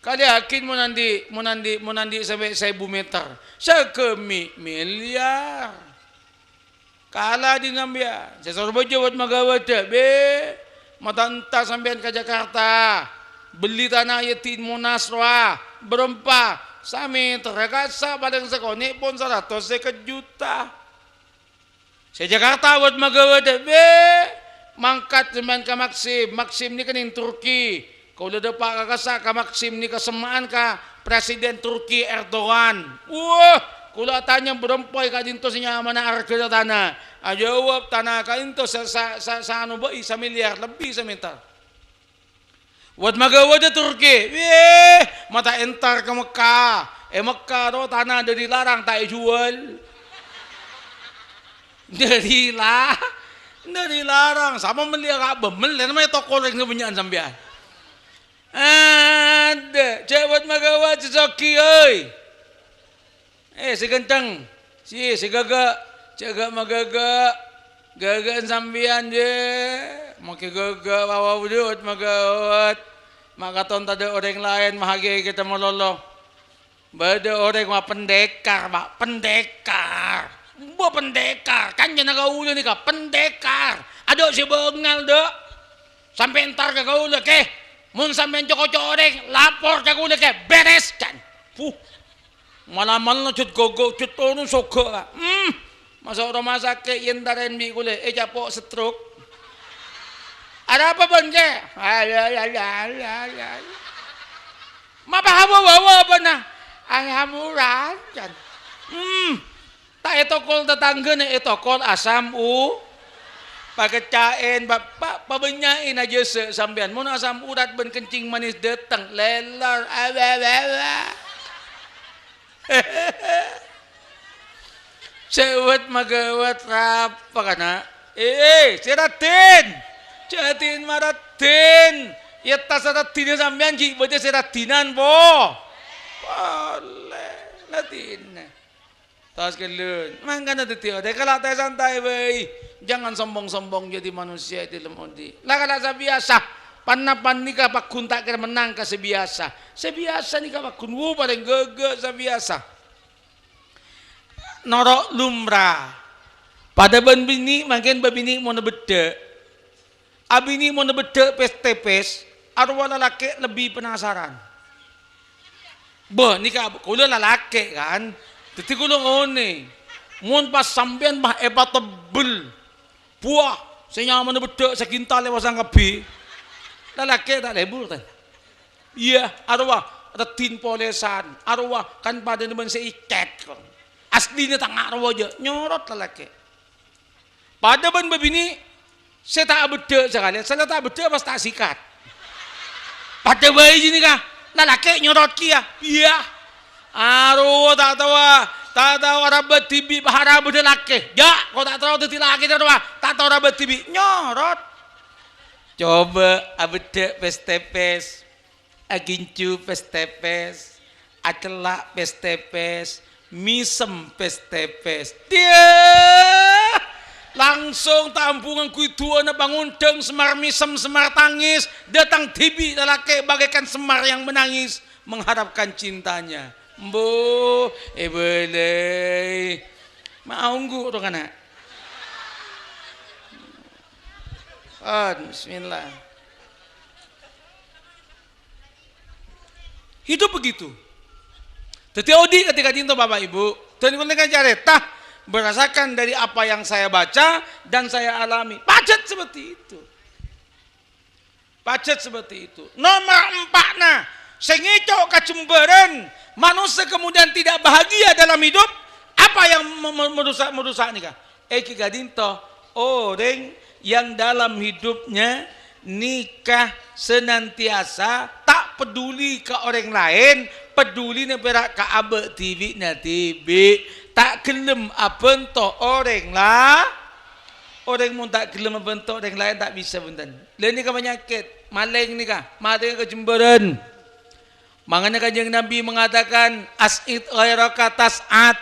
Kalèaghi mon andi', mon andi', mon andi' sampè' saèbu mèter. Sagâmè' milyar. Kala dhin sampèyan, sè Sorbhâjâ wât maghâbâdhâ, bè, matanta sampèyan ka Jakarta, bellè tana è dhin Monas rowa, bârâmpa, samèterra kassa' palèng sakonè' pon saratos sèket juta. Sè Jakarta wât maghâbâdhâ, bè, mangkat sampèyan ka Maksim, Maksim nèka neng Turki, Kaulâ dâpa' ka kassa' ka Maksim nèka semma'an ka Presiden Turki Erdogan. Wah, kaulâ atanya bârâmpa è ka'dinto sè nyamana arghâna tana. Ajâwâb, tana ka'dinto sa-, sa-, sa-, saanu bhâi samilyar lebbi samèter. Wât maghâbâdhâ Turki. Wèh, ma' ta' entar ka Mekka. È Mekka rowa tana dâri larang ta' èjhuwâl. Dâri la-, dâri larang. Sama mellèya ka bâ-, mellè namanya toko rèng sè bânnya'an sampèyan. Adâ', jhâ' wât maghâbâdhâ sè soghi, oi. Eh, sè kenceng. Ji, sè ghâghâ', jhâ' ghâ'-maghâghâ'. Ghâghâ'ân sampèyan, jhi. Mangkè ghâghâ' wawudut maghâwât. Ma' katon tadâ' orèng laèn mahaghiyâ kita malolo. Bâdâ orèng ma' pendekar, Pak. Pendekar. Embu pendekar. Kanjâna kaulâ nèka pendekar. Adâ' sè bângal, dâ'. Sampè' entar ka kaulâ, Kè. Mon sampèyan co-koco orèng, lapor ka kaulâ, Kè. Bèrès, kan. Puh. Mala-mala jhut gogo, jhut tono soga, Kak. Hmm. Maso' roma sakè', èntarèn bi' kaulâ, ècapo' stroke. Arapa bân, Kè? Mapa hawa-hawa bâ'na? Asam urat, kan. Hmm. Ta' ètokol tatangghâna, ètokol asam u-, pakecca'èn, pa-, pa-, pabânnya'è najasa sampèyan. Mon asam urat bân kencing manis dâteng, lèlor. Sèwet maghâwât rapa kana'? Eh, eh, sè raddhin! Jhâdhin maraddhin! Yâ, tas raddhinna sampèyan ghi' bâdâ sè raddhinan, po? Polè. Raddhinna. Tas ghellun. Mangkana dhâddhi orèng kala' ta' santai bhâi. Jangan sombong-sombong jadi manusia è dhâlem odi'. La kala' sabiyasa. Pan-napan nèka pagghun ta' kèra mennang ka sabiyasa. Sabiyasa nèka pagghun, wu, palèng ghâghâ' sabiyasa. Noro' lumrah. Padâ bân binè', mangkèn bâbinè' mon beddhâ'. Abinè' mon beddhâ' pès-tèpès, arowa lalakè' lebbi penasaran. Bâh, nèka kaulâ lalakè', kan? Dhâddhi kaulâ onèng. Mon pas sampèyan, bâh, èpatebbel. Buwâ, sè nyamana beddhâ' sakintal èpasang kabbhi. Lalakè' ta' lebur, ta? Iyâ, arowa raddhin polèsan, arowa kan padâna bân sè ècèt, kok. Aslina ta' nga' rowa jâ', nyorot lalakè'. Padâ bân bâbinè', sè ta' abeddhâ' sakalèyan, sè la ta' abeddhâ' pas ta' sikat. Padâ bhâi jâ nèka, lalakè' nyorot kèya. Iyâ. Arowa ta' tao, ta' tao arabât dhibi' bâh arabât lakè. Jâ', ko' ta' tao dhâddhi lakè jâ' rowa, ta' tao arabât dhibi'. Nyorot. Coba abeddhâ' pès-tèpès. Agincu pès-tèpès, acella' pès-tèpès, mèsem pès-tèpès. Dia! Langsung ta' ambu ngangghuy du'âna pangondhâng, semmar mèsem, semmar tangis, dâteng dhibi' lalakè' bagaikan semmar yang menangis mengharapkan cintanya. Embu, èbâlâi. Ma' ongghu, to, kana'. Pon, bismillah. Hidup begitu. Dhâddhi odi' ketika dinto, Bapak Ibu, dan ketika carèta berdasarkan dari apa yang saya baca dan saya alami, pajhât seperti itu. Pajhât seperti itu. Nomor empa'na, sè ngèco' kajembhârân, manossa kemudian tidak bahagia dalam hidup, apa yang me-, me-, merusak, merusak nèka? Èngghi ka'dinto, orèng yang dalam hidupnya nèka senantiasa ta' peduli ka orèng laèn, pedulina pèra' ka abâ' dhibi'na dhibi', ta' ghellem abhânto orèng la-, orèng mon ta' ghellem abhânto orèng laèn ta' bisa, bhunten. Lha nèka panyakèt, malèng nèka, malèng kajembhârân. Mangkana Kanjeng Nabi mengatakan, "As'id ghairaka tas'ad."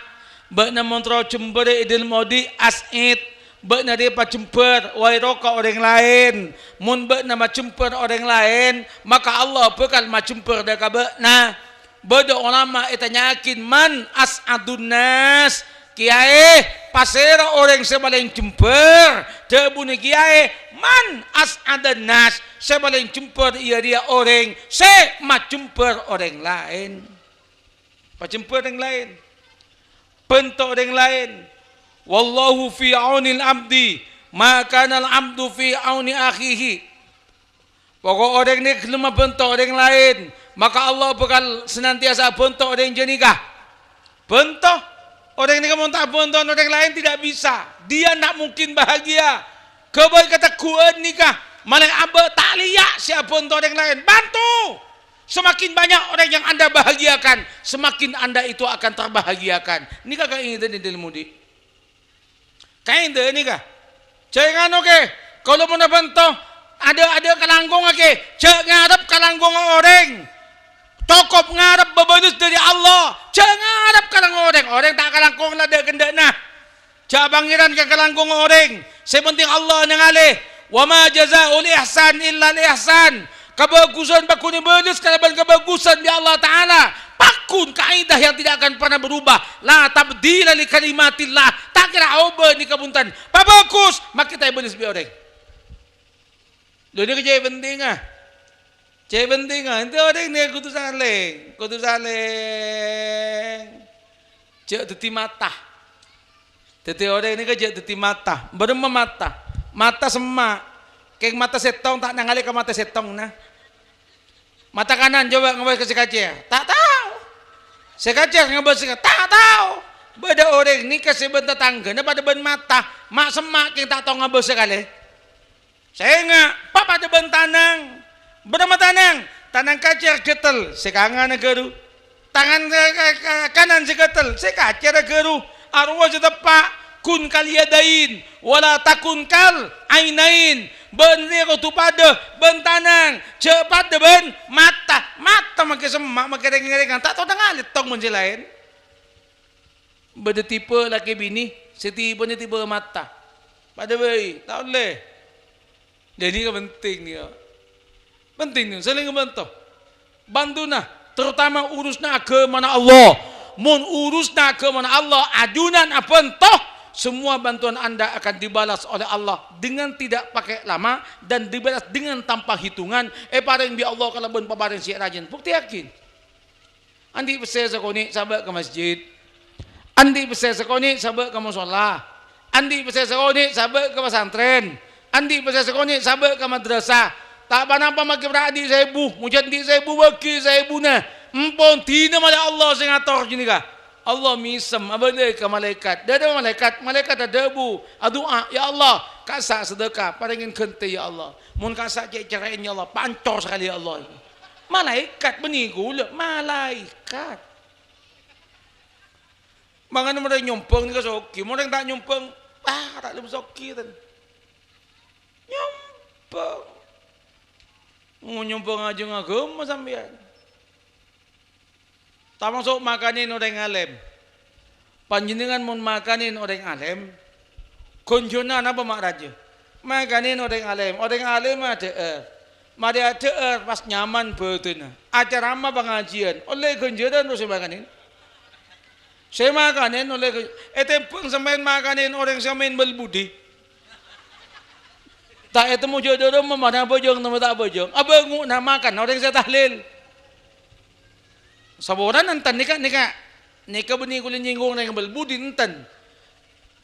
Bâ'na mon terro jembhâr è dhâlem odi', as'id. Bâ'na rèya pajembhâr, ghairaka orèng laèn. Mon bâ'na majembhâr orèng laèn, maka Allah bhâkal majembhâr dâ' ka bâ'na. Bâdâ olama ètanya'aghi, "Man as'adun nas?" Kèyaè, pasèra orèng sè palèng jembhâr? Dhâbuna kèyaè, "Man as'adan nas?" Sè palèng jembhâr iyâ rèya orèng sè majembhâr orèng laèn. Pajembhâr orèng laèn. Bhânto orèng laèn. "Wallahu fi aunil abdi, ma kanal abdu fi auni akhihi." Pokok orèng nè ghellem abhânto orèng laèn, maka Allah bhâkal senantiasa abhânto orèng jâ nèka. Bhânto. Orèng nèka mon ta' abhânto orèng laèn tidak bisa. Dia ndak mungkin bahagia. Ghâbây kategghuwân nèka. Malè abâ' ta' lèya' sè abhânto orèng laèn. Bantu! Semakin banyak orang yang Anda bahagiakan, semakin Anda itu akan terbahagiakan. Nèka kaèngèdhân è dhâlem odi'. Kaèngèdhân nèka. Jhâ' nganu, Kè. Kaulâ mon abhânto, adâ'-adâ' kalangkongnga, Kè. Jhâ' ngarep kalangkongnga orèng. Tokop ngarep bâbâles dâri Allah. Jhâ' ngarep ka rèng-orèng. Orèng ta' kalangkong la dâ'-kendâ'na. Jhâ' Pangèran ka kalangkong orèng. Sè pentèng Allah nangalè. "Wa ma jazaa'ul ihsan illal ihsan." Kabhâghusân pagghun èbâles kalabân kabhâghusân bi' Allah Ta'ala. Pagghun kaidah yang tidak akan pernah berubah. "La tabdila li kalimatillah." Ta' kèra obâ nèka bhunten. Pabhâghus, makkè ta' èbâles bi' orèng. Lho, nèka cè' pentèngnga. Cè' pentèngnga. Ènto orèng nèka kodhu salèng. Kodhu salèng. Jhâ' dhâddhi mata. Dhâddhi orèng nèka jhâ' dhâddhi mata. Bârâmma mata? Mata semma'. Kèng mata sèttong ta' nangalè ka mata sèttong, nah. Mata kanan coba ngabâs ka sè kacèr. Ta' tao. Sè kacèr ngabâs ka, ta' tao. Bâdâ orèng nèka sè bân tatangghâna padâ bân mata. Ma' semma' kèng ta' tao ngabâs sakalè. Sènga', pa-, padâ bân tanang. Bârâmma tanang? Tanang kacèr ghâtel, sè kangana ghâru. Tangan ka-, ka-, ka-, kanan sè ghâtel, sè kacèra ghâru. Arowa sè teppa', kun kal yadain, wala takun kal ainain. Bân rè kodhu padâ bân tanang, jhâ' padâ bân mata. Mata makkè semma', makkè rèng-ngèrèngan, ta' tao tangalè tong bân sè laèn. Bâdâ tipè lakè binè sè tipèna tipè mata. Padâ bhâi, ta' ollè. Dhâddhi nèka penting nèka. Penting nèka, saling bhânto. Bhântona, terutama urusanna aghâmana Allah. Mon urusanna aghâmana Allah, ajunan abhânto, semua bantuan Anda akan dibalas oleh Allah dengan tidak pakai lama dan dibalas dengan tanpa hitungan. Èparèng bi' Allah kalabân paparèng sè rajin. Buktèyaghi. Andi' pèssè sakonè' sabâ' ka masjid. Andi' pèssè sakonè' sabâ' ka mosolla. Andi' pèssè sakonè' sabâ' ka pasantrèn. Andi' pèssè sakonè' sabâ' ka madrasah. Ta' pa-napa makkè pèra' andi' saèbu, mojhân andi' saèbu bâgi saèbuna. Empon dinah malè Allah sè ngator ghânèka. Allah mèsem abâlâ ka malaèkat. Dhâ-, dhâ malaèkat, malaèkat adhâbu, adu'a, "Ya Allah, kassa' sadâka, parèngè ghântè, ya Allah. Mon kassa' cè'-cerrè'èn, ya Allah, pancor sakalè, ya Allah." Malaèkat bânnè ghulâ, malaèkat. Mangkana mon orèng nyombhâng nèka soghi, mon orèng ta' nyombhâng, ah, ta' lebbi soghi, ten. Nyombhâng. Mon nyombhâng ajhâ' aghâma sampèyan. Tamaso' makanè orèng alèm. Panjhennengngan mon makanè orèng alèm, ghânjhârânna napa, ma' rajâ? Makanè orèng alèm, orèng alèm adhâ'âr. Marè adhâ'âr pas nyaman bhâdhânna. Acarama pangajiyân, ollè ghânjhârân rowa sè makanè. Sè makanè ollè ghân-, ètèmbhâng sampèyan makanè orèng sè maèn bal budi. Ta' ètemmo jhâ' dhâremma, mana abhâjâng, temmo ta' abhâjâng. Abângo'na makan orèng sè tahlil. Saporana enten nèka, nèka, nèka bânnè kaulâ nyènggung rèng bal budi enten.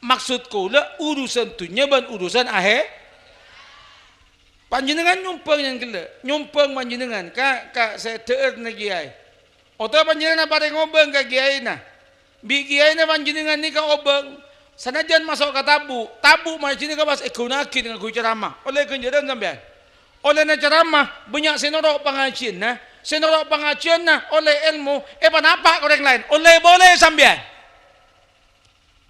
Maksud kaulâ urusan dhunnya bân urusan ahè-, panjhennengngan nyombhâng yang ghellâ', nyombhâng panjhennengngan ka, ka sè dhâ'ârna kèyaè. Otabâ panjhennengngan aparèng obâng ka kèyaèna. Bi' kèyaèna panjhennengngan nèka obâng, sanajjân maso' ka tabu', tabu' panjhennengngan pas èghuna'aghi ngangghuy ceramah, ollè ghânjhârân sampèyan. Ollèna ceramah, bânnya' sè noro' pangajiyânna, sè noro' pangajiyânna ollè èlmo, èpanapa' ka orèng laèn, ollè polè sampèyan.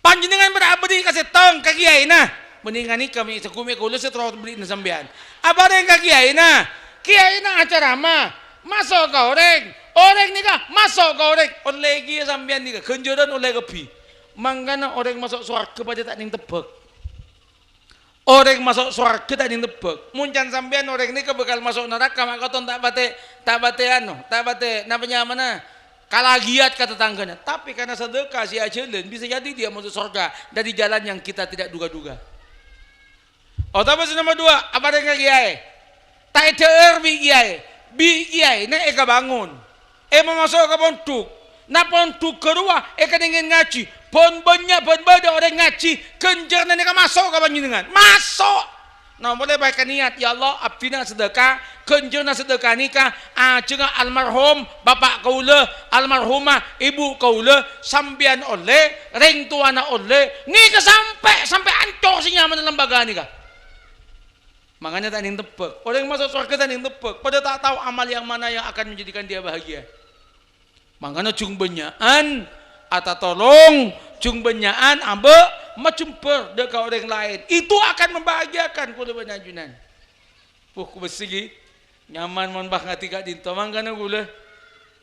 Panjhennengngan bâdâ abâdhi ka sèttong, ka kèyaèna. Mendingan nèka mè' saghumè kaulâ sè terro bâdhina sampèyan. Aparèng ka kèyaèna. Kèyaèna acarama. Maso' ka orèng. Orèng nèka maso' ka orèng. Ollè kèya sampèyan nèka. Ghânjhârân ollè kabbhi. Mangkana orèng maso' sowarghâ padâ ta' nèng tebbhâk. Orèng maso' sowarghâ ta' nèng tebbhâk. Mon can sampèyan orèng nèka bhâkal maso' naraka, ma' katon ta' patè, ta' patè ano, ta' patè, napa nyamana? Kalagiyat ka tatangghâna. Tapè karna sadâka sè ajhâlân, bisa jadi dia masuk sorga dari jalan yang kita tidak duga-duga. Otabâ sè nomor dua, aparèng ka kèyaè. Ta' èdhâ'âr bi' kèyaè. Bi' kèyaèna èkabângon. Èmamaso' ka pondhuk. Na pondhuk ghâruwa èkennèngè ngajhi. Bân bânnya' bân bâdâ orèng ngajhi, ghânjhârânna nèka maso' ka panjhennengngan. Maso'! Na polè paèka niyat, "Ya Allah, abdhina sadâka, ghânjhârânna sadâka nèka ajhângnga almarhum bapa' kaulâ, almarhumah ibu kaulâ, sampèyan ollè, rèng towana ollè, nèka sampè', sampè' ancor sè nyamana lembaga nèka." Mangkana ta' nèng tebbhâk. Orèng maso' sowarghâ ta' nèng tebbhâk. Padâ ta' tao amal yang mana yang akan menjadikan dia bahagia. Mangkana jhung bânnya'an atatolong, jhung bânnya'an abâ' majembhâr dâ' ka orèng laèn. Itu akan membahagiakan kaulâ bân ajunan. Puh, kubessèghi. Nyaman mon pas ngadhi ka'dinto. Mangkana kaulâ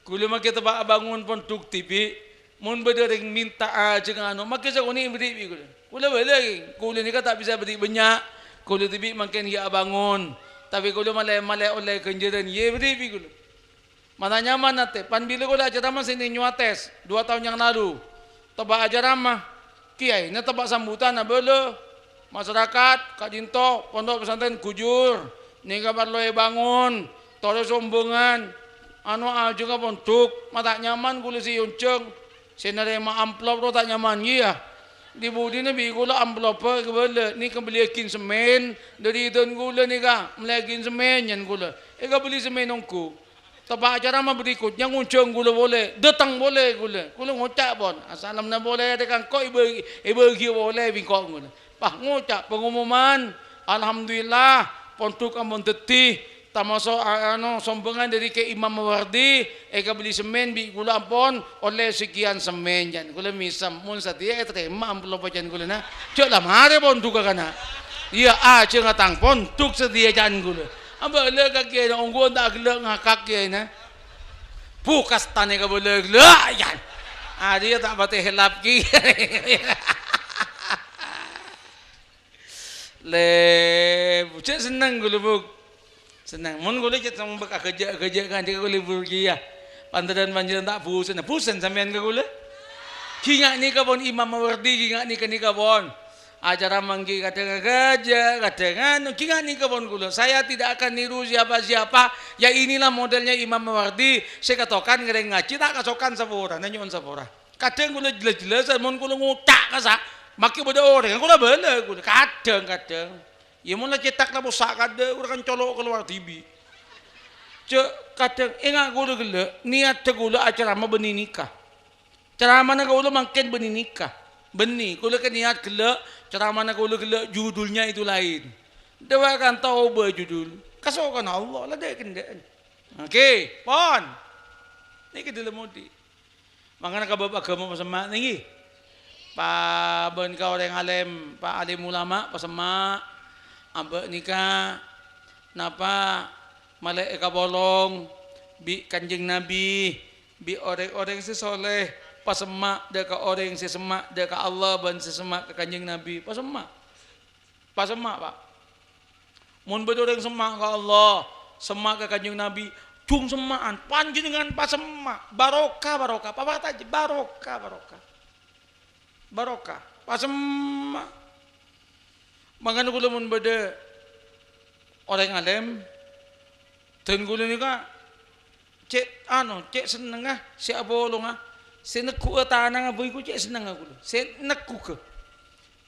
Kaulâ makkè teppa' abângon pondhuk dhibi'. Mon bâdâ orèng mènta ajhâ nganu, makkè sakonè' èberri' bi' kaulâ. Kaulâ bâlâ, kaulâ nèka ta' bisa berri' bânnya'. Kaulâ dhibi' mangkèn ghi' abângon. Tapè kaulâ malè-malè ollè ghânjhârân, iyâ èberri' bi' kaulâ. Ma' ta' nyaman atè, pan bilâ kaulâ acaramah sè neng Nyowates, dua taon yang lalu. Teppa' acaramah, kèyaèna teppa' sambutan abâlâ. Masyarakat ka'dinto, pondhuk pesantren ghujur, nèka parlo èbângon, torè sombhângan, anu ajhânga pondhuk, ma' ta' nyaman kaulâ sè èonjhâng, sè narèma amplop rowa ta' nyaman, iyâ. Di-budina bi' kaulâ amplobbhâ èkabâlâ, nèka belliyâghin semmèn, dâri dhân kaulâ nèka, mellèyaghin semmèn, jhân kaulâ. Èkabelli semmèn ongghu. Teppa' acaramah berikutnya ngonjhâng kaulâ polè, dâteng polè kaulâ. Kaulâ ngoca', pon, "Asalamna polè rèya kangko' èbâ-, èbâghi polè bi' engko' kaulâ." Pas ngoca' pengumuman, alhamdulillah, pondhuk ampon dhâddhi, tamaso', a-, anu, sombhângan dâri Kè Imam Mawardi, èkabelli semmèn bi' kaulâ ampon ollè sakèyan semmèn, jhân. Kaulâ mèsem, mon satèya ètarèma amplop jhân kaulâ, na. Jhâ' la marè pondhugghâ kana'. Iyâ, ajhânga tang pondhuk satèya, jhân kaulâ. Abâlâ ka kèyaèna, ongghu ta' ghellâ' ngakak kèyaèna. Bu, kastana èkabâlâ ghellâ', jhân. Arèya ta' patè helap kèyaè. Lè, Bu, jhâ' senneng kaulâ, Bu. Senneng. Mon kaulâ cè' sambek aghâjâ'-aghâjâ' kanti kaulâ libur kèya. Pantaran panjhennengngan ta' bhusen. Bhusen sampèyan ka kaulâ? Ghi' nga' nèka pon Imam Mawardi, ghi' nga' nèka-nèka pon. Acara manggi kadhâng aghâjâ', kadhâng anu, ghi' nga' nèka pon kaulâ. Saya tidak akan niru siapa-siapa. Ya inilah modelnya Imam Mawardi. Sè katokan ngèrèng ngajhi, ta' kasokan saporana, nyo'on sapora. Kadhâng kaulâ jelas-jelasan, mon kaulâ ngoca' kassa', makkè bâdâ orèng, kaulâ bâlâ, kaulâ. Kadhâng-kadhâng. Iyâ, mon la cètak la possa' kadhâng, kaulâ kan colo' kalowar dhibi'. Jhâ' kadhâng, enga' kaulâ ghellâ', niyaddhâ kaulâ acaramah bânnè nèka. Caramana kaulâ mangkèn bânnè nèka. Bânnè, kaulâ kan niyat ghellâ', caramana kaulâ ghellâ' judulnya itu lain. Dâpa' kanta obâ judul. Kasokanna Allah, la dâ' kendhâ'ân. Oke, pon. Nèka dâlem odi'. Mangkana ka bab aghâma pasemma', ngghi. Pa-, bân ka orèng alèm, pa-, alim ulama, pasemma'. Abâ' nèka napa malè èkapolong bi' Kanjeng Nabi, bi' orèng-orèng sè soleh, pasemma' dâ' ka orèng sè semma' dâ' ka Allah bân sè semma' ka Kanjeng Nabi, pasemma'. Pasemma', Pa'. Mon bâdâ orèng semma' ka Allah, semma' ka Kanjeng Nabi, jhung semma'an, panjhennengngan pasemma', barokah, barokah, papa ta' jâ-, barokah, barokah. Barokah, pasemma'. Mangkana kaulâ mon bâdâ orèng alèm, dân kaulâ nèka cè', anu, cè' sennengnga sè apolonga, sè negghu'â tanangnga bâi ghu cè' sennengnga kaulâ, sè negghu'â.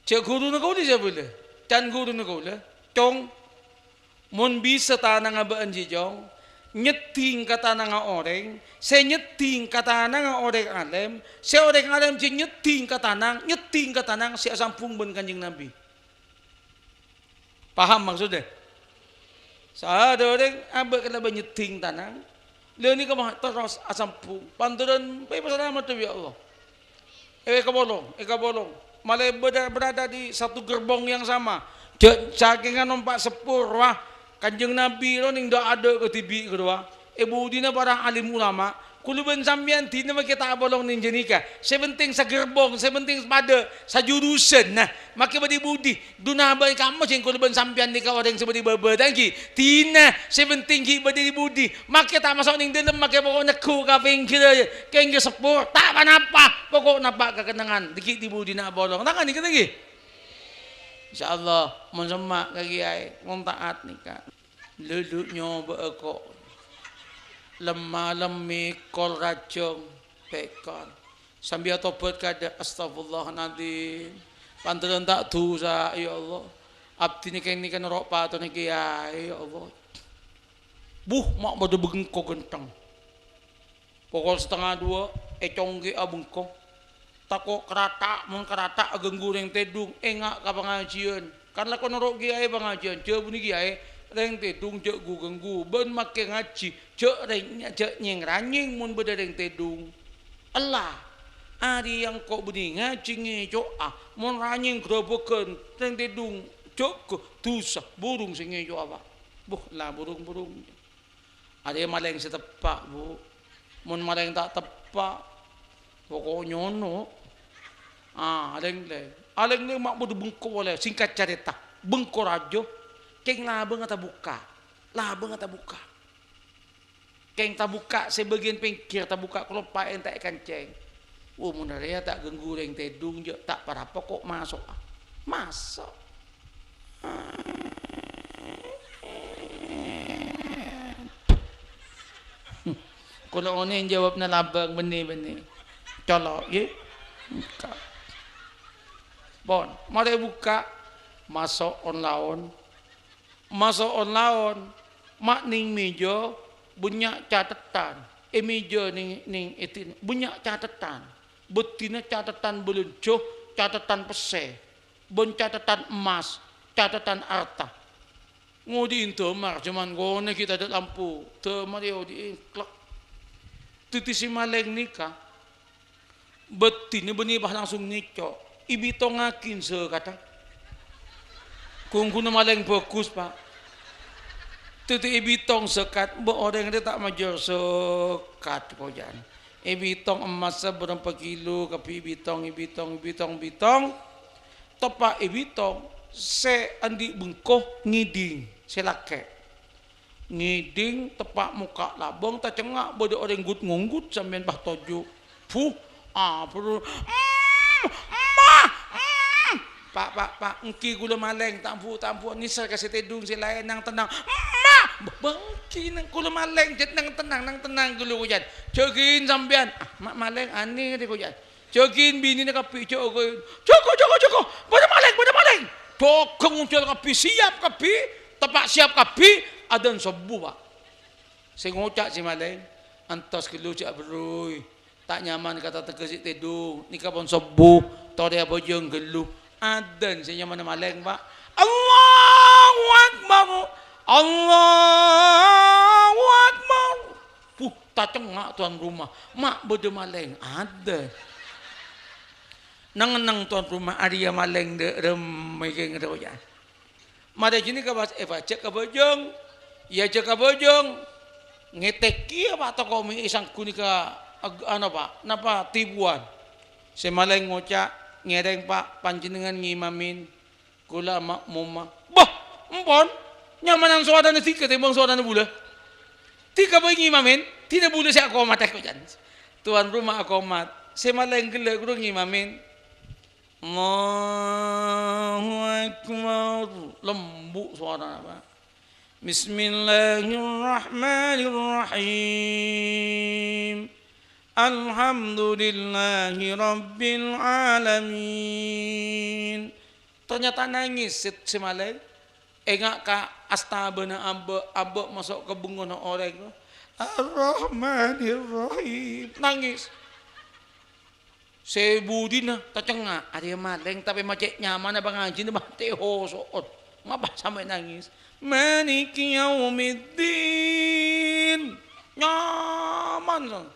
Jhâ' ghuruna kaulâ sè abâlâ, can ghuruna kaulâ, "Cong, mon bisa tanangnga bâ'ân jiyâ, Cong, nyeddhing ka tanangnga orèng, sè nyeddhing ka tanangnga orèng alèm, sè orèng alèm jiyâ nyeddhing ka tanang, nyeddhing ka tanang sè asambhung bân Kanjeng Nabi." Paham maksodda? Sadhâjâ orèng abâ' kalabân nyeddhing tanang, la nèka mah terros asambhung. Pantoran bâi pasalamet, ya Allah. Eh, èkapolong, èkapolong. Malè bâdâ, berada di satu gerbong yang sama. Jhâ', sakènga nompa' sepur, wah, Kanjeng Nabi rowa nèng dâ'-adâ' kadhibi' kadhuwâ. È budina para alim ulama, kaulâ bân sampèyan dinah makè ta' apolong nèng jâ' nèka. Sè penting sagerbong, sè penting padâ, sajurusan. Nah, makè bâdâ è budi. Dunah bâi kamma jhâ' kaulâ bân sampèyan nèka orèng sè bâdâ è bâbâ, ta' ènggi? Dinah, sè penting ghi' bâdâ è budi. Makè ta' maso' nèng dâlem, makè poko' negghu' ka pèngghir, kèngghir seppo, ta' pa-napa. Poko' napa' kakennengngan, ghi' è budina apolong. Ta' kan nèka, ta' ènggi? Insyaallah, mon semma' ka kèyaè, mon taat nèka. Lulu nyobâ'â ko'. Lem-malem mèkol rajâng, pèkol. Sambi atobhât kadâ', "Astagfirullahaladzim. Panteran ta' dhusa, ya Allah. Abdhina kèng nèka noro' patona kèyaè, ya Allah." Buh, ma' padâ bengko ghântheng. Pokol satengnga duwâ', ècongghè'a bengko. Tako' karatha', mon karatha' aghânggu rèng tèdung, enga' ka pangajiyân. Kan la ko' noro' kèyaè pangajiyân, jhâbuna kèyaè, rèng tèdung jhâ' ghu-ghânggu, bân makè ngajhi, jhâ' rèng-, jhâ' nyèng-ranyèng mon bâdâ rèng tèdung. Ella, arèya engko' bânnè ngajhi ngèco'a, mon ranyèng ghârâbâghân rèng tèdung, jhâ' ghu-, dhusa, burung sè ngèco'a, Pa'. Buh, la burung-burung. Arèya malèng sè teppa', Bu. Mon malèng ta' teppa', poko' nyono. Ah, alèng-lèng. Alèng-lèng ma' bâdâ bengko polè, singkat carèta. Bengko rajâ, kèng labângnga tabukka'. Labângnga tabukka'. Kèng tabukka' sè bâgiyân pèngghir, tabukka' kaloppa' ènta' èkancèng. Oh, mon arèya ta' ganggu orèng tèdung, jâ' ta' pa-rapa ko' maso'a. Maso'. Kaulâ onèng jâwâbbhâ labâng, bânnè, bânnè. Colo', ghi. Pon, marè bukka'. Maso' on-laon. Maso' on-laon. Ma' nèng mèja bânnya' catetan. È mèja nèng, nèng èdin bânnya' catetan. Bâddhina catetan bâlânjhâ, catetan pèssè, bân catetan emmas, catetan arta. Ngodhi'in dâmar, jhâman konè ghi' tadâ' lampu. Dâmar èodhi'i, klek. Dhâddhi sè malèng nèka, bâddhina bânnè pas langsung ngèco'. Èbitongngaghi zakadhâ. Ghungguna malèng bhâghus, Pa'. Dhâddhi èbitong zakat, mbok orèng rè ta' majâr zakat, koca'na. Èbitong emmassa bârâmpa kilo, kabbhi èbitong, èbitong, èbitong, èbitong. Teppa' èbitong, sè andi' bengko ngèdhing, sè lakè'. Ngèdhing, teppa' mokka' labâng, tacengnga' bâdâ orèng ngut-ngonggut sampèyan pas toju'. Buh, abru, "Em, Emma, em." "Pa', Pa', Pa', èngghi kaulâ malèng, ta' embu', ta' embu', nèser ka sè tèdung sè laèn, nang tennang." "Emma, bâ-, bâ' èngghi nang kaulâ malèng, jhât nang tennang, nang tennang kaulâ," koca'na. "Jâgâin sampèyan." "Ah, ma' malèng anè rè," koca'na. Jâgâin binèna kabbhi, jâgâin. "Jâgâ, jâgâ, jâgâ! Bâdâ malèng, bâdâ malèng!" Jâgâ ngonjhâl kabbhi, sèyap kabbhi, teppa' sèyap kabbhi, adzan sobbhu, Pa'. Sè ngoca' sè malèng, "Antos ghâllu jhâ' aberrui. Ta' nyaman ka tatangghâ sè tèdung. Nèka pon sobbhu, torè abhâjâng ghâllu." Adzan sè nyamana malèng, Pa'. "Allahu Akbar! Allahu Akbar!" Buh, tacengnga' towan roma. Ma' bâdâ malèng, adzan. Neng-enneng towan roma, arèya malèng dâ' remma kèng rowa. Marè jâ nèka pas èpajhâk ka bhâjâng. Èyajhâk ka bhâjâng. Ngètèk kèya, Pa', toko mè' èsangghu nèka ag-, ano, Pa', napa tibuwân. Sè malèng ngoca', "Ngèrèng, Pa', panjhennengngan ngimamèn. Kaulâ ma'mumma." "Bâh, empon! Nyamanan sowarana dhika tèmbhâng sowarana bulâ. Dhika bhâi ngimamèn, dina bulâ sè akomat," èkocan. Towan roma akomat. Sè malèng ghellâ' ghuru ngimamèn. "Allahu Akbar." Lembu' sowarana, Pa'. "Bismillahirrahmanirrahim. Alhamdulillahi rabbil alamin." Ternyata nangès sè, sè malèng. Enga' ka astabâna amba', amba' maso' ka bengngona orèng. "Ar-Rahmanir Rahim." Nangès. Sè budina tacengnga', arèya malèng, tapè ma' cè' nyamana pangajina, bâ' tèhoso'on. Ngapa sampè' nangès? "Maliki yaumiddin." Nyaman.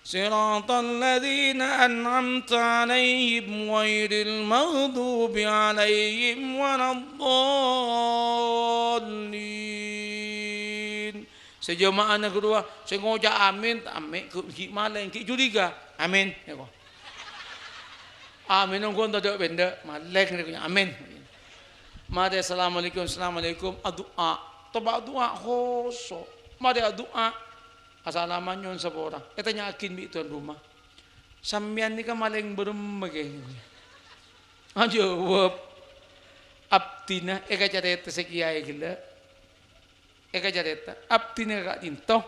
"Siratal ladzina an'amta 'alaihim ghairil maghdubi 'alaihim waladdallin." Sè jama'ana ghâruwa, sè ngoca' "Amin", ta' mè' ghi' malèng, ghi' curiga. "Amin," èko. "Amin, ongghu tadâ' bhendâ', malèng rèko, 'Amin.'" Marè, "Assalamualaikum, assalamualaikum," adu'a. Teppa' adu'a, khoso'. Marè adu'a, "Assalaman nyo'on sapora." Ètanya'aghin bi' towan roma, "Sampèyan nèka malèng bârâmma, Kè?" Ajâwâb, "Abdhina," èkacarèta sè kèyaè ghellâ'. Èkacarèta, "Abdhina ka'dinto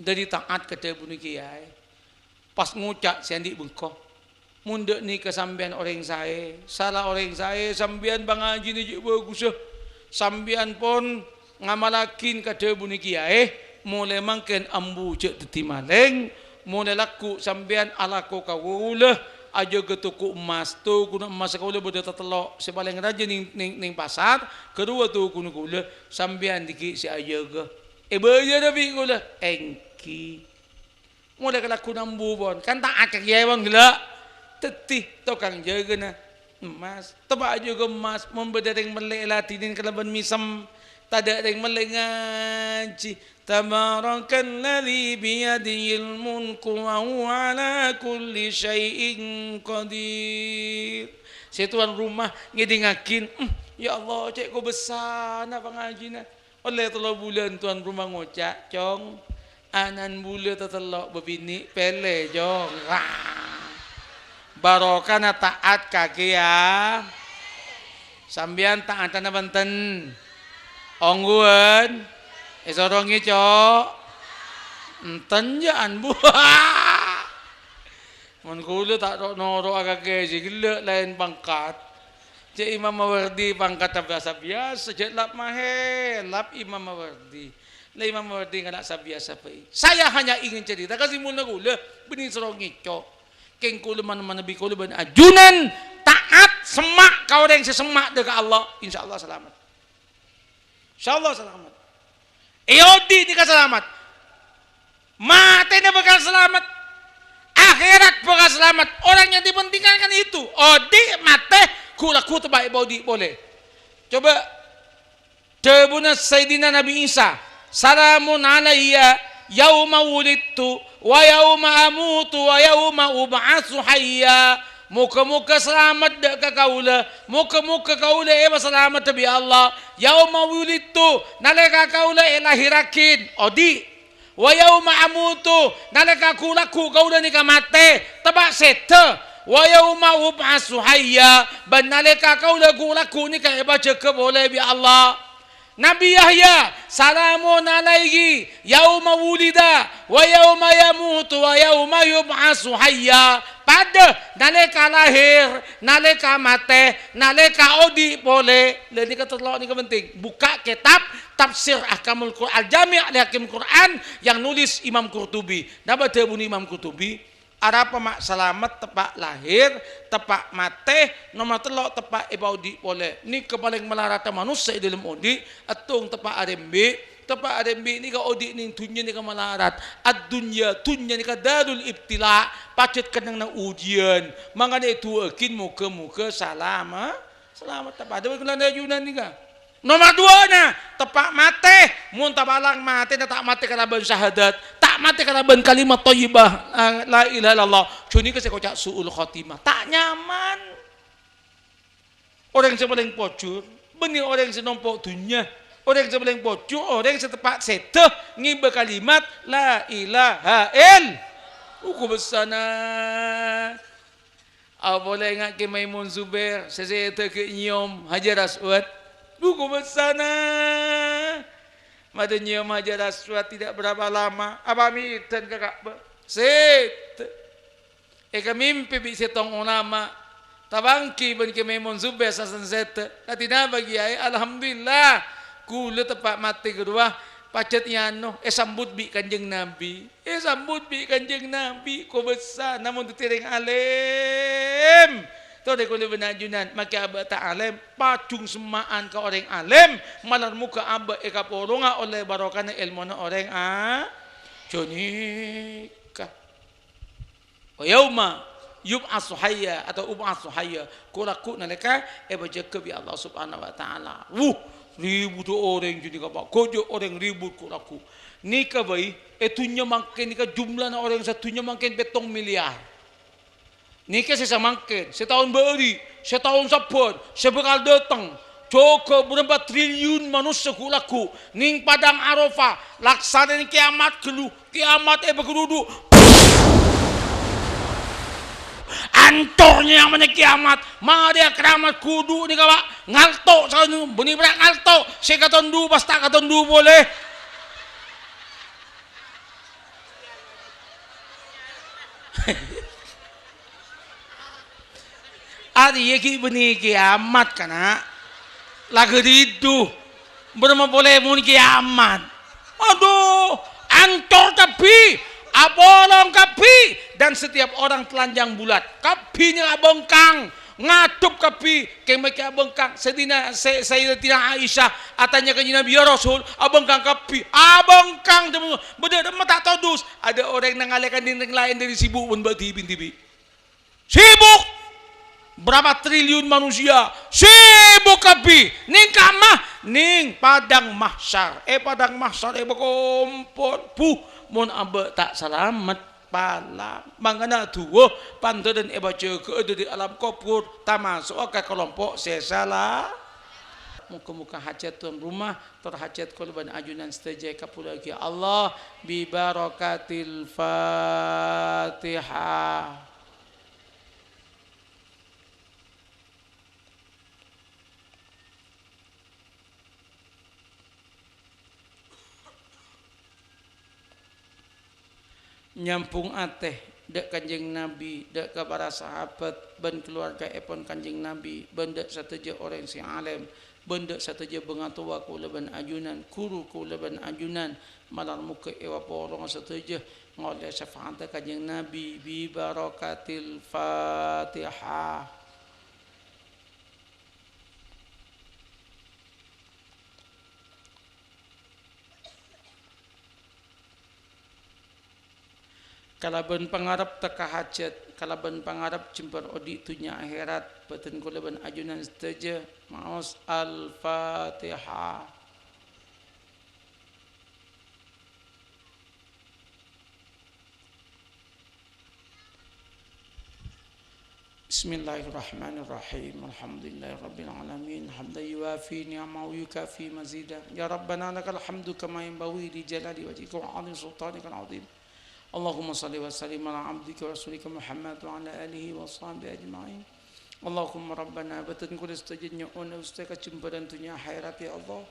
dhâri ta'at ka dhâbuna kèyaè. Pas ngoca' sè andi' bengko. Mon dâ' nèka sampèyan orèng saè, sala orèng saè, sampèyan pangajina jhâ' bhâghussa. Sampèyan pon ngamallaghin ka dhâbuna kèyaè, molaè mangkèn ambu jhâ' dhâddhi malèng, molaè lagghu' sampèyan alako ka kaulâ, ajâgâ toko emmas, tokona emmas kaulâ bâdâ tatello', sè palèng rajâ nèng, nèng, nèng pasar, ghâruwa tokona kaulâ, sampèyan dâggi' sè ajâgâ. Èbâjârâ bi' kaulâ?" "Èngghi." Molaè kalagghuna ambu pon, kan ta' akèya pon ghellâ'. Dhâddhi tokang jâgâna emmas. Teppa' ajâgâ emmas, mon bâdâ rèng mellè èladhinin kalabân mèsem, tadâ' rèng mellè ngajhi. Tabarakalladzi biyadihil mulku wa huwa ala kulli syai'in qadir. Sè tuan rumah ngèdingngaghin, "Hmm, ya Allah, cè' kobessana pangajina." Ollè tello bulân tuan rumah ngoca', "Cong, ana'na bulâ tatello' bâbinè' pèlè, Cong." Wah. Barokana ta'at ka kèya. Sampèyan ta'atta napa enten? Ongghuwân? Èsorongè, Cong? Enten jâ'ân, Bu. Mon kaulâ ta' ro'-noro'a ka kèya sè ghellâ' laèn pangkat. Cè' Imam Mawardi pangkatta biyasa-biyasa, jâ' lap mahèlap Imam Mawardi. La Imam Mawardi ngala' sabiyasa bhâi. Saya hanya ingin cerita ka sè molana kaulâ, bânnè sorongè, Cong. Kèng kaulâ man-, manabi kaulâ bân ajunan ta'at, semma' ka orèng sè semma' dâ' ka Allah, insyaallah salamet. Insyaallah salamet. È odi' nèka salamet. Matèna bhâkal salamet. Akhèrat bhâkal salamet. Orang yang dipentingkan kan itu. Odi' matè, ghu-lagghu teppa' èpaodi' polè. Coba dhâbuna Sayyidina Nabi Isa, "Salamun alayya yauma wulidtu wa yauma amutu wa yauma ub'atsu hayya." Moghâ-moghâ salamet dâ' ka kaulâ. Moghâ-moghâ kaulâ èpasalamet bi' Allah. Yauma wulidtu, nalèka kaulâ èlahèrraghi, odi'. "Wa yauma amutu," nalèka ghu-lagghu kaulâ nèka matè, teppa' sèdhâ. "Wa yauma ub'atsu hayya," bân nalèka kaulâ ghu-lagghu nèka èpajâgâ polè bi' Allah. Nabi Yahya, "Salamun alaihi yauma wulida, wa yauma yamutu, wa yauma yub'atsu hayya." Padâ nalèka lahèr, nalèka matè, nalèka odi' polè. Lha, nèka tello' nèka penting. Bukka' kètab Tafsir Ahkamul Qur'an, Al-Jami' li Ahkamil Qur'an yang nulis Imam Qurtubi. Napa dhâbuna Imam Qurtubi? Arapa ma' salamet teppa' lahèr, teppa' matè, nomer tello' teppa' èpaodi' polè. Nèka palèng malarata manossa è dâlem odi', èttong teppa' arembi', teppa' arembi' nèka odi' nèng dhunnya nèka malarat. Ad-dunya, dhunnya nèka darul ibtila, pajhât kennengnganna ujiân. Mangkana èdu'aaghin moghâ-moghâ salama-, salamet teppa'. Dhâbuna kaulâ ajunan nèka. Nomer duwâ'na, teppa' matè. Mon tapalang matèna ta' matè kalabân syahadat, ta' matè kalabân kalimat thayyibah, eh, la ilaha illallah, ghânèka sè èkoca' su'ul khotimah. Ta' nyaman. Orèng sè palèng pojhur, bânnè orèng sè nompo' dhunnya. Orèng sè palèng pojhur, orèng sè teppa' sèdhâ ngèbâ kalimat la ilaha ill-, uku bessana. Apa polè ènga'aghi Maimun Zubair, sè sèdhâ ghi' nyèyom Hajar Aswad. Buku bessana. Madâ nyèyom Hajar Aswad tidak berapa lama, apamèdhân ka Ka'bah. Sèdhâ. Èkamimpi bi' sèttong olama. Tapangghi bân Kè Maimun Zubair sasèn sèdhâ. Kadhi napa, Kèyaè? Alhamdulillah. Kaulâ teppa' matè ghâruwa. Pajhât èano, èsambut bi' Kanjeng Nabi. Èsambut bi' Kanjeng Nabi, kobâsa, namong dhâddhi orèng alèm. Torè kaulâ bân ajunan, makè abâ' ta' alèm, pajhung semma'an ka orèng alèm, malar moghâ abâ' èkaporonga ollè barokana èlmona orèng a-, ghânèka. Wa yauma yub'atsu hayya atau ub'atsu hayya, ghu-lagghu nalèka èpajâgâ bi' Allah Subhanahu wa Ta'ala. Wuh, ribut orèng ghânèka, Pak. Ghâjâ orèng ribut ghu-lagghu. Nèka bhâi, è dhunnya mangkèn nèka jumlana orèng sadhunnya mangkèn pèttong miliar. Nèka sè samangkèn, sè taon bâri', sè taon sabbhân, sè bhâkal dâteng. Jhughân bârâmpa triliun manossa ghu-lagghu nèng Padang Arafah, laksanana kèyamat ghâllu, kèyamat èpaghârudu'. Ancor nyamana kèyamat, marèya kèramat ghudhu nèka, Pak, ngalto' sakèng bânnè bârâ' ngalto', sè katondu pas ta' katondu polè. Arèya ghi' bânnè kèyamat, kana'. La ghâridhu. Bârâmma polè mon kèyamat? Adu, ancor kabbhi, apolong kabbhi, dan setiap orang telanjang bulat. Kabbhi nèka abângkang, ngadhep kabbhi, kèng makè abângkang. Sayyidina, Say-, Sayyidatina Aisyah atanya Kanjeng Nabi, "Ya Rasul, abângkang kabbhi?" Abângkang, bâdâ, bâdâ, ta' todus. Ada orèng nangalekan dinding laèn dâri sibuk bân bâ' dhibi'-dhibi'. Sibuk! Berapa triliun manusia sibuk kabbhi neng kamma, neng padang mahsyar. È padang mahsyar è bâkompol, bu, mon abâ' ta' salamet, palang. Mangkana du'a, pandaran èpajâgâ'â dâri alam kobhur, tamaso'a ka kalompo' sè sala. Moga-moga hajat tuan rumah, tor hajat kaulâ bân ajunan sadhâjâ èkabhullaghi Allah bi barakatil Fatihah. Nyambhung atè dâ' Kanjeng Nabi, dâ' ka para sahabat bân kalowargaèpon Kanjeng Nabi, bân dâ' sadhâjâ orèng sè alèm, bân dâ' sadhâjâ bângatowa kaulâ bân ajunan, ghuru kaulâ bân ajunan, malar moghâ èpaporongè sadhâjâ ngolè syafa'atta Kanjeng Nabi bi barakatil Fatihah. Kalabân pangarep tekka hajat, kalabân pangarep jembhâr odi' dhunnya akhèrat, bhâdhân kaulâ bân ajunan sadhâjâ maos Al-Fatihah. Bismillahirrahmanirrahim. Alhamdulillahirabbil alamin. Hamdan yuwafi ni'amahu wa yukafi mazida. Ya Rabbana lakal hamdu kama yanbaghi li jalali wajhika wa 'azimi sultanikal azim. Allahumma shalli wa sallim ala abdika wa rasulika Muhammad wa ala alihi wa sahbihi ajma'in. Allahumma Rabbana, bhâdhân kaulâ sadhâjâ nyo'ona Ghustè kajembhârân dhunnya akhèrat, ya Allah.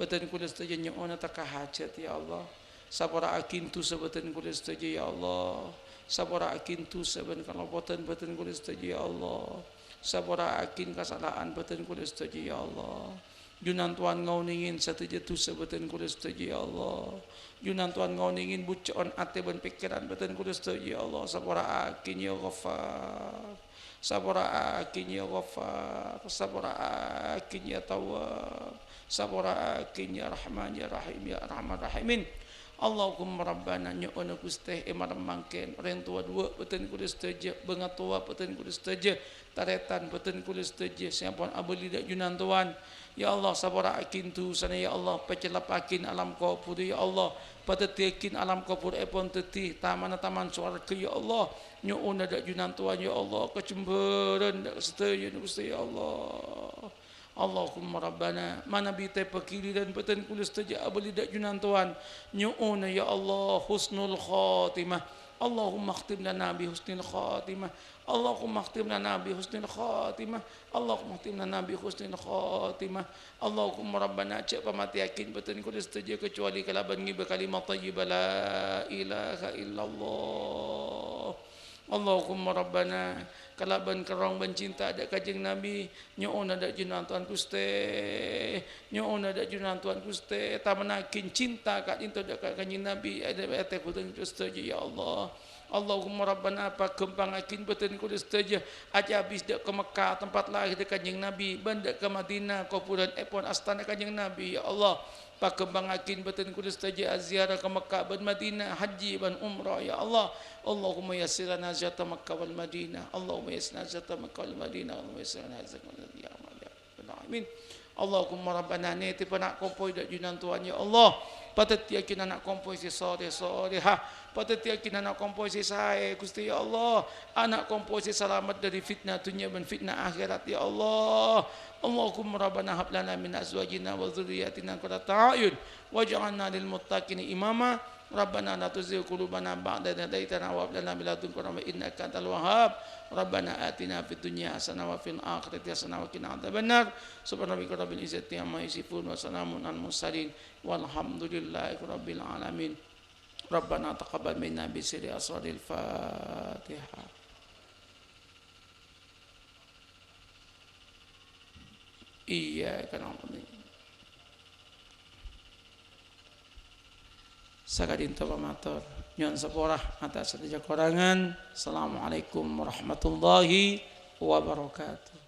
Bhâdhân kaulâ sadhâjâ nyo'ona tekka hajat, ya Allah. Sapora'aghi dhusa bhâdhân kaulâ sadhâjâ, ya Allah. Sapora'aghi dhusa bân kalompodhân bhâdhân kaulâ sadhâjâ, ya Allah. Sapora'aghi kasala'an bhâdhân kaulâ sadhâjâ, ya Allah. Junantowan ngaonèngè sadhâjâ dhusa bhâdhân kaulâ sadhâjâ, ya Allah. Junantowan ngaonèngè bucco'an atè bân pèkkèran bhâdhân kaulâ sadhâjâ, ya Allah. Sapora'aghi, ya Ghaffar. Sapora'aghi, ya Ghaffar. Sapora'aghi, ya Tawwab. Sapora'aghi, ya Rahman, ya Rahim, ya Arhamar Rahimin. Allahumma Rabbana, nyo'ona Ghustè, è malem mangkèn, orèng towa duwâ' bhâdhân kaulâ sadhâjâ, bângatowa bhâdhân kaulâ sadhâjâ, tarètan bhâdhân kaulâ sadhâjâ sè ampon abâli dâ' junantowan. Ya Allah, sapora'aghi dhusana, ya Allah, pacelleppaghi alam kobhur, ya Allah, padhâddhiyâghi alam kobhurèpon dhâddhi tamanna taman sowarghâ, ya Allah. Nyo'ona dâ' junantowan, ya Allah, kajembhârân dâ' sadhâjâna, Ghustè, ya Allah. Allahumma Rabbana, manabi teppa ghiliran bhâdhân kaulâ sadhâjâ abâli dâ' junantowan. Nyo'ona, ya Allah, husnul khatimah. Allahumma khtim lana bi husnil khatimah. Allahumma khtim lana bi husnil khatimah. Allahumma khtim lana bi husnil khatimah. Allahumma Rabbana, jhâ' pamatèyaghi bhâdhân kaulâ sadhâjâ kacobâli kalabân ngibâ kalimat thayyibah la ilaha illallah. Allahumma Rabbana, kalabân kerrong bân cinta dâ' Kanjeng Nabi, nyo'ona dâ' junantowan Ghustè, nyo'ona dâ' junantowan Ghustè, tamannaghi cinta ka'dinto dâ' ka Kanjeng Nabi, è, è, è, bhâdhân kaulâ sadhâjâ, ya Allah. Allahumma Rabbana, paghâmpangaghi bhâdhân kaulâ sadhâjâ, acabis dâ' ka Mekkah, tempat lahir Kanjeng Nabi, bân dâ' ka Madinah, kobhurânèpon astana Kanjeng Nabi, ya Allah. Paghâmpangaghi bhâdhân kaulâ sadhâjâ aziarah ka Mekkah bân Madinah, hajji bân umrah, ya Allah. Allahumma yassir lana ziyarata Mekkah wal Madinah. Allahumma yassir lana ziyarata Mekkah wal Madinah. Allahumma yassir lana ziyarata Mekkah wal Madinah, ya Rabbal alamin. Allahumma Rabbana, nètèp ana' kompoy dâ' junantowan, ya Allah. Padhâddhiyaghi ana' kompoy sè soleh solehah. Padhâddhiyaghi ana' kompoy sè saè, Ghustè, ya Allah. Ana' kompoy sè salamet dâri fitnah dhunnya bân fitnah akhèrat, ya Allah. Allahumma Rabbana hab lana min azwajina wa dzurriyyatina qurrata a'yun waj'alna lil muttaqina imama. Rabbana la tuzigh qulubana ba'da idh hadaytana wa hab lana min ladunka rahmah innaka antal wahhab. Rabbana atina fid dunya hasanah wa fil akhirati hasanah wa qina adzabannar. Subhana rabbika rabbil izzati amma yasifun wa salamun alal mursalin walhamdulillahi rabbil alamin. Rabbana taqabbal minna bi sirri asraril Fatihah. Iyyaka na'budu. Saka'dinto pamator. Nyo'on sapora atas sadhâjâ korangan. Assalamualaikum warahmatullahi wabarakatuh.